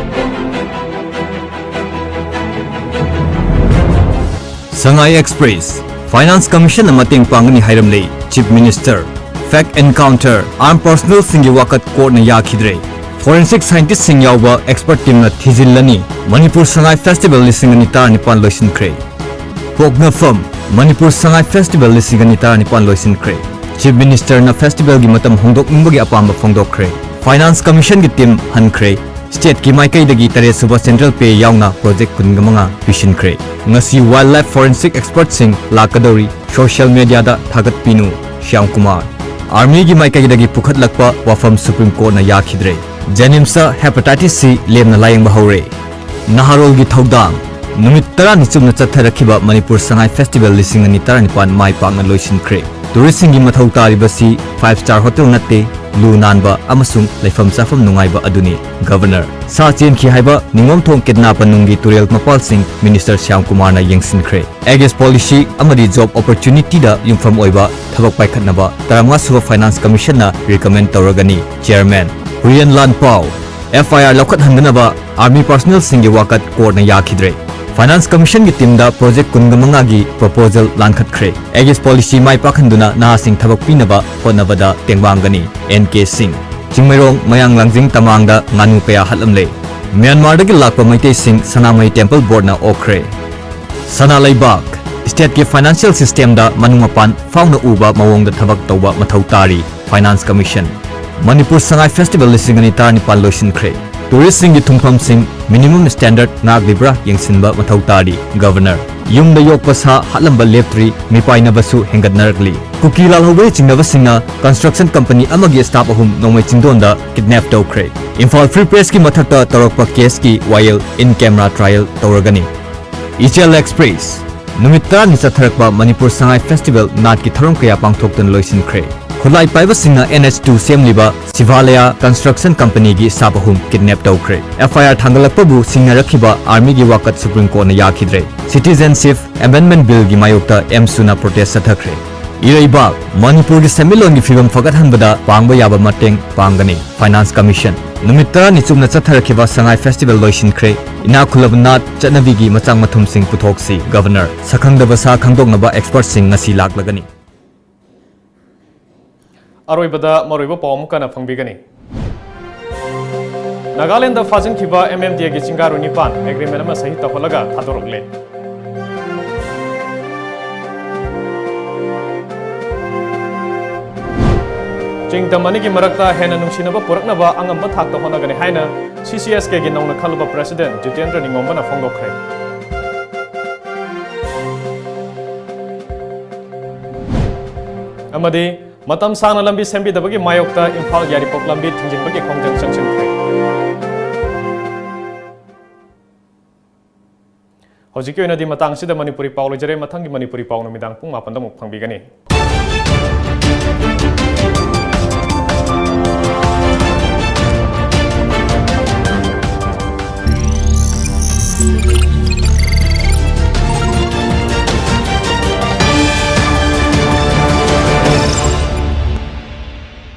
Sangai Express, Finance Commission ꯅ ꯃꯇꯦꯡ ꯄꯥꯡꯒꯅꯤ ꯍꯥꯏꯔꯝꯂꯦ Chief Minister꯫ Fake encounter, armed personnel ꯁꯤꯡꯒꯤ ꯋꯥꯀꯠ court ꯅ ꯌꯥꯈꯤꯗ꯭ꯔꯦ꯫ Forensic scientist ꯁꯤꯡ ꯌꯥꯎꯕ expert team ꯅ ꯊꯤꯖꯤꯜꯂꯅꯤ꯫ ꯃꯅꯤꯄꯨꯔ ꯁꯉꯥꯏ Festival ꯂꯤꯁꯤꯡ ꯑꯅꯤ ꯇꯔꯥꯅꯤꯄꯥꯟ ꯂꯣꯏꯁꯤꯟꯈ꯭ꯔꯦ꯫ ꯄꯣꯛꯅꯐꯝ, ꯃꯅꯤꯄꯨꯔ ꯁꯉꯥꯏ Festival ꯂꯤꯁꯤꯡ ꯑꯅꯤ ꯇꯔꯥꯅꯤꯄꯥꯟ ꯂꯣꯏꯁꯤꯟꯈ꯭ꯔꯦ꯫ Chief Minister ꯅ festival ꯒꯤ ꯃꯇꯝ ꯍꯣꯡꯗꯣꯛꯅꯤꯡꯕꯒꯤ ꯑꯄꯥꯝꯕ ꯐꯣꯡꯗꯣꯛꯈ꯭ꯔꯦ꯫ Finance Commission ꯒꯤ team ꯍꯟꯈ꯭ꯔꯦ꯫ State ꯀꯤ ꯃꯥꯏꯀꯩꯗꯒꯤ ꯇꯔꯦꯠ ꯁꯨꯕ central pay ꯌꯥꯎꯅ project ꯀꯨꯟꯃꯉꯥ ꯄꯤꯁꯤꯟꯈ꯭ꯔꯦ꯫ ꯉꯁꯤ wildlife forensic expert ꯁꯤꯡ ꯂꯥꯛꯀꯗꯧꯔꯤ꯫ Social media ꯗ ꯊꯥꯒꯠꯄꯤꯅꯨ, ꯁ꯭ꯌꯥꯝ ꯀꯨꯃꯥꯔ꯫ Army ꯒꯤ ꯃꯥꯏꯀꯩꯗꯒꯤ ꯄꯨꯈꯠꯂꯛꯄ ꯋꯥꯐꯝ Supreme Court ꯅ ꯌꯥꯈꯤꯗ꯭ꯔꯦ꯫ JNIMS ꯇ hepatitis C ꯂꯦꯝꯅ ꯂꯥꯌꯦꯡꯕ ꯍꯧꯔꯦ꯫ ꯅꯍꯥꯔꯣꯜꯒꯤ ꯊꯧꯗꯥꯡ꯫ ꯅꯨꯃꯤꯠ ꯇꯔꯥꯅꯤ ꯆꯨꯞꯅ ꯆꯠꯊꯔꯛꯈꯤꯕ ꯃꯅꯤꯄꯨꯔ ꯁꯉꯥꯏ Festival ꯂꯤꯁꯤꯡ ꯑꯅꯤ ꯇꯔꯥꯅꯤꯄꯥꯟ ꯃꯥꯏ ꯄꯥꯛꯅ ꯂꯣꯏꯁꯤꯟꯈ꯭ꯔꯦ꯫ Tourist ꯁꯤꯡꯒꯤ ꯃꯊꯧ ꯇꯥꯔꯤꯕꯁꯤ five star hotel ꯅꯠꯇꯦ, ꯂꯨ ꯅꯥꯟꯕ ꯑꯃꯁꯨꯡ ꯂꯩꯐꯝ ꯆꯥꯐꯝ ꯅꯨꯡꯉꯥꯏꯕ ꯑꯗꯨꯅꯤ꯫ Governor, ꯁꯥ ꯆꯦꯟꯈꯤ ꯍꯥꯏꯕ ꯅꯤꯉꯣꯝꯊꯣꯡ kidnap ꯅꯨꯡꯒꯤ ꯇꯨꯔꯦꯜ ꯃꯄꯥꯜꯁꯤꯡ Minister ꯁ꯭ꯌꯥꯝ ꯀꯨꯃꯥꯔꯅ ꯌꯦꯡꯁꯤꯟꯈ꯭ꯔꯦ꯫ Age policy ꯑꯃꯗꯤ job opportunity ꯗ ꯌꯨꯝꯐꯝ ꯑꯣꯏꯕ ꯊꯕꯛ ꯄꯥꯏꯈꯠꯅꯕ ꯇꯔꯥꯃꯉꯥ ꯁꯨꯕ Finance Commission ꯅ recommend ꯇꯧꯔꯒꯅꯤ꯫ Chairman, ꯍꯨꯏꯌꯦꯟ ꯂꯥꯟꯄꯥꯎ꯫ FIR ꯂꯧꯈꯠꯍꯟꯗꯅꯕ Army personnel ꯁꯤꯡꯒꯤ ꯋꯥꯀꯠ court ꯅ ꯌꯥꯈꯤꯗ꯭ꯔꯦ꯫ Finance Commission ꯒꯤ team ꯗ project ꯀꯨꯟꯃꯉꯥ ꯒꯤ proposal ꯂꯥꯟꯈꯠꯈ꯭ꯔꯦ꯫ Age policy ꯃꯥꯏ ꯄꯥꯛꯍꯟꯗꯨꯅ ꯅꯍꯥꯁꯤꯡ ꯊꯕꯛ ꯄꯤꯅꯕ ꯍꯣꯠꯅꯕꯗ ꯇꯦꯡꯕꯥꯡꯒꯅꯤ꯫ N K ꯁꯤꯡ꯫ ꯆꯤꯡꯃꯩꯔꯣꯡ ꯃꯌꯥꯡ ꯂꯥꯡꯖꯤꯡ ꯇꯃꯥꯡꯗ ꯉꯥꯅꯨ ꯀꯌꯥ ꯍꯥꯠꯂꯝꯂꯦ꯫ ꯃ꯭ꯌꯥꯟꯃꯥꯔꯗꯒꯤ ꯂꯥꯛꯄ ꯃꯩꯇꯩꯁꯤꯡ ꯁꯅꯥꯃꯍꯤ temple board ꯅ ꯑꯣꯛꯈ꯭ꯔꯦ꯫ ꯁꯅꯥ ꯂꯩꯕꯥꯛ, stateꯀꯤ financial systemꯗ ꯃꯅꯨꯡ ꯃꯄꯥꯟ ꯐꯥꯎꯅ ꯎꯕ ꯃꯑꯣꯡꯗ ꯊꯕꯛ ꯇꯧꯕ ꯃꯊꯧ ꯇꯥꯔꯤ꯫ Finance Commission꯫ Manipur Sangai Festival ꯂꯤꯁꯤꯡ ꯑꯅꯤ ꯇꯔꯥꯅꯤꯄꯥꯟ ꯂꯣꯏꯁꯤꯟꯈ꯭ꯔꯦ꯫ Touristꯁꯤꯡꯒꯤ ꯊꯨꯡꯐꯝꯁꯤꯡ minimum standard ꯉꯥꯛꯂꯤꯕ꯭ꯔꯥ ꯌꯦꯡꯁꯤꯟꯕ ꯃꯊꯧ ꯇꯥꯔꯤ꯫ Governor꯫ ꯌꯨꯝꯗ ꯌꯣꯛꯄ ꯁꯥ ꯍꯥꯠꯂꯝꯕ ꯂꯦꯞꯇ꯭ꯔꯤ, ꯃꯤꯄꯥꯏꯅꯕꯁꯨ ꯍꯦꯟꯒꯠꯅꯔꯛꯂꯤ꯫ ꯀꯨꯀꯤ ꯂꯥꯜꯍꯧꯕ ꯆꯤꯡꯅꯕꯁꯤꯡꯅ construction company ꯑꯃꯒꯤ staff ꯑꯍꯨꯝ ꯅꯣꯡꯃꯩ ꯆꯤꯡꯗꯣꯟꯗ kidnap ꯇꯧꯈ꯭ꯔꯦ꯫ ꯏꯝꯐꯥꯜ Free Pressꯀꯤ ꯃꯊꯛꯇ ꯇꯧꯔꯛꯄ caseꯀꯤ ꯋꯥꯌꯦꯜ in camera trial ꯇꯧꯔꯒꯅꯤ꯫ ꯏꯆꯦꯜ Express꯫ ꯅꯨꯃꯤꯠ ꯇꯔꯥꯅꯤ ꯆꯠꯊꯔꯛꯄ ꯃꯅꯤꯄꯨꯔ ꯁꯉꯥꯏ Festival ꯅꯥꯠꯀꯤ ꯊꯧꯔꯝ ꯀꯌꯥ ꯄꯥꯡꯊꯣꯛꯇꯨꯅ ꯂꯣꯏꯁꯤꯟꯈ꯭ꯔꯦ꯫ ꯈꯨꯠꯂꯥꯏ ꯄꯥꯏꯕꯁꯤꯡꯅ N H two ꯁꯦꯝꯂꯤꯕ ꯁꯤꯚꯥꯂꯌꯥ construction companyꯒꯤ staff ꯑꯍꯨꯝ kidnap ꯇꯧꯈ꯭ꯔꯦ꯫ F I R ꯊꯥꯡꯒꯠꯂꯛꯄꯕꯨ ꯁꯤꯡꯅꯔꯛꯈꯤꯕ armyꯒꯤ ꯋꯥꯀꯠ Supreme Courtꯅ ꯌꯥꯈꯤꯗ꯭ꯔꯦ꯫ Citizenship Amendment Billꯒꯤ ꯃꯥꯌꯣꯛꯇ ꯑꯦꯝꯁꯨꯅ protest ꯆꯠꯊꯈ꯭ꯔꯦ꯫ ꯏꯔꯩꯕꯥꯛ꯫ ꯃꯅꯤꯄꯨꯔꯒꯤ ꯁꯦꯟꯃꯤꯠꯂꯣꯟꯒꯤ ꯐꯤꯕꯝ ꯐꯒꯠꯍꯟꯕꯗ ꯄꯥꯡꯕ ꯌꯥꯕ ꯃꯇꯦꯡ ꯄꯥꯡꯒꯅꯤ꯫ Finance Commission꯫ ꯅꯨꯃꯤꯠ ꯇꯔꯥꯅꯤ ꯆꯨꯞꯅ ꯆꯠꯊꯔꯛꯈꯤꯕ ꯁꯉꯥꯏ Festival ꯂꯣꯏꯁꯤꯟꯈ꯭ꯔꯦ꯫ ꯏꯅꯥꯛ ꯈꯨꯜꯂꯕ ꯅꯥꯠ, ꯆꯠꯅꯕꯤꯒꯤ ꯃꯆꯥꯛ ꯃꯊꯨꯝꯁꯤꯡ ꯄꯨꯊꯣꯛꯁꯤ꯫ Governor꯫ ꯁꯛꯈꯪꯗꯕ ꯁꯥ ꯈꯪꯗꯣꯛꯅꯕ expertꯁꯤꯡ ꯉꯁꯤ ꯂꯥꯛꯂꯒꯅꯤ꯫ ꯑꯔꯣꯏꯕꯗ ꯃꯔꯨꯑꯣꯏꯕ ꯄꯥꯎ ꯑꯃꯨꯛ ꯍꯟꯅ ꯐꯪꯕꯤꯒꯅꯤ꯫ ꯅꯥꯒꯥꯂꯦꯟꯗ ꯐꯥꯖꯤꯟꯈꯤꯕ M M D Aꯒꯤ ꯆꯤꯡꯒꯥꯔꯨ ꯅꯤꯄꯥꯟ agreement ꯑꯃ ꯁꯍꯤ ꯇꯧꯍꯜꯂꯒ ꯊꯥꯗꯣꯔꯛꯂꯦ꯫ ꯆꯤꯡ ꯇꯝ ꯑꯅꯤꯒꯤ ꯃꯔꯛꯇ ꯍꯦꯟꯅ ꯅꯨꯡꯁꯤꯅꯕ ꯄꯨꯔꯛꯅꯕ ꯑꯉꯝꯕ ꯊꯥꯛꯇ ꯍꯣꯠꯅꯒꯅꯤ ꯍꯥꯏꯅ C C S Kꯒꯤ ꯅꯧꯅ ꯈꯜꯂꯕ President ꯖꯤꯇꯦꯟꯗ꯭ꯔ ꯅꯤꯉꯣꯝꯕꯅ ꯐꯣꯡꯗꯣꯛꯈ꯭ꯔꯦ꯫ ꯑꯃꯗꯤ ꯃꯇꯝ ꯁꯥꯡꯅ ꯂꯝꯕꯤ ꯁꯦꯝꯕꯤꯗꯕꯒꯤ ꯃꯥꯌꯣꯛꯇ ꯏꯝꯐꯥꯜ ꯌꯥꯏꯔꯤꯄꯣꯛ ꯂꯝꯕꯤ ꯊꯤꯡꯖꯤꯟꯕꯒꯤ ꯈꯣꯡꯖꯪ ꯆꯪꯁꯤꯟꯈ꯭ꯔꯦ꯫ ꯍꯧꯖꯤꯛꯀꯤ ꯑꯣꯏꯅꯗꯤ ꯃꯇꯥꯡꯁꯤꯗ ꯃꯅꯤꯄꯨꯔꯤ ꯄꯥꯎ ꯂꯣꯏꯖꯔꯦ꯫ ꯃꯊꯪꯒꯤ ꯃꯅꯤꯄꯨꯔꯤ ꯄꯥꯎ ꯅꯨꯃꯤꯗꯥꯡ ꯄꯨꯡ ꯃꯥꯄꯟꯗ ꯑꯃꯨꯛ ꯐꯪꯕꯤꯒꯅꯤ꯫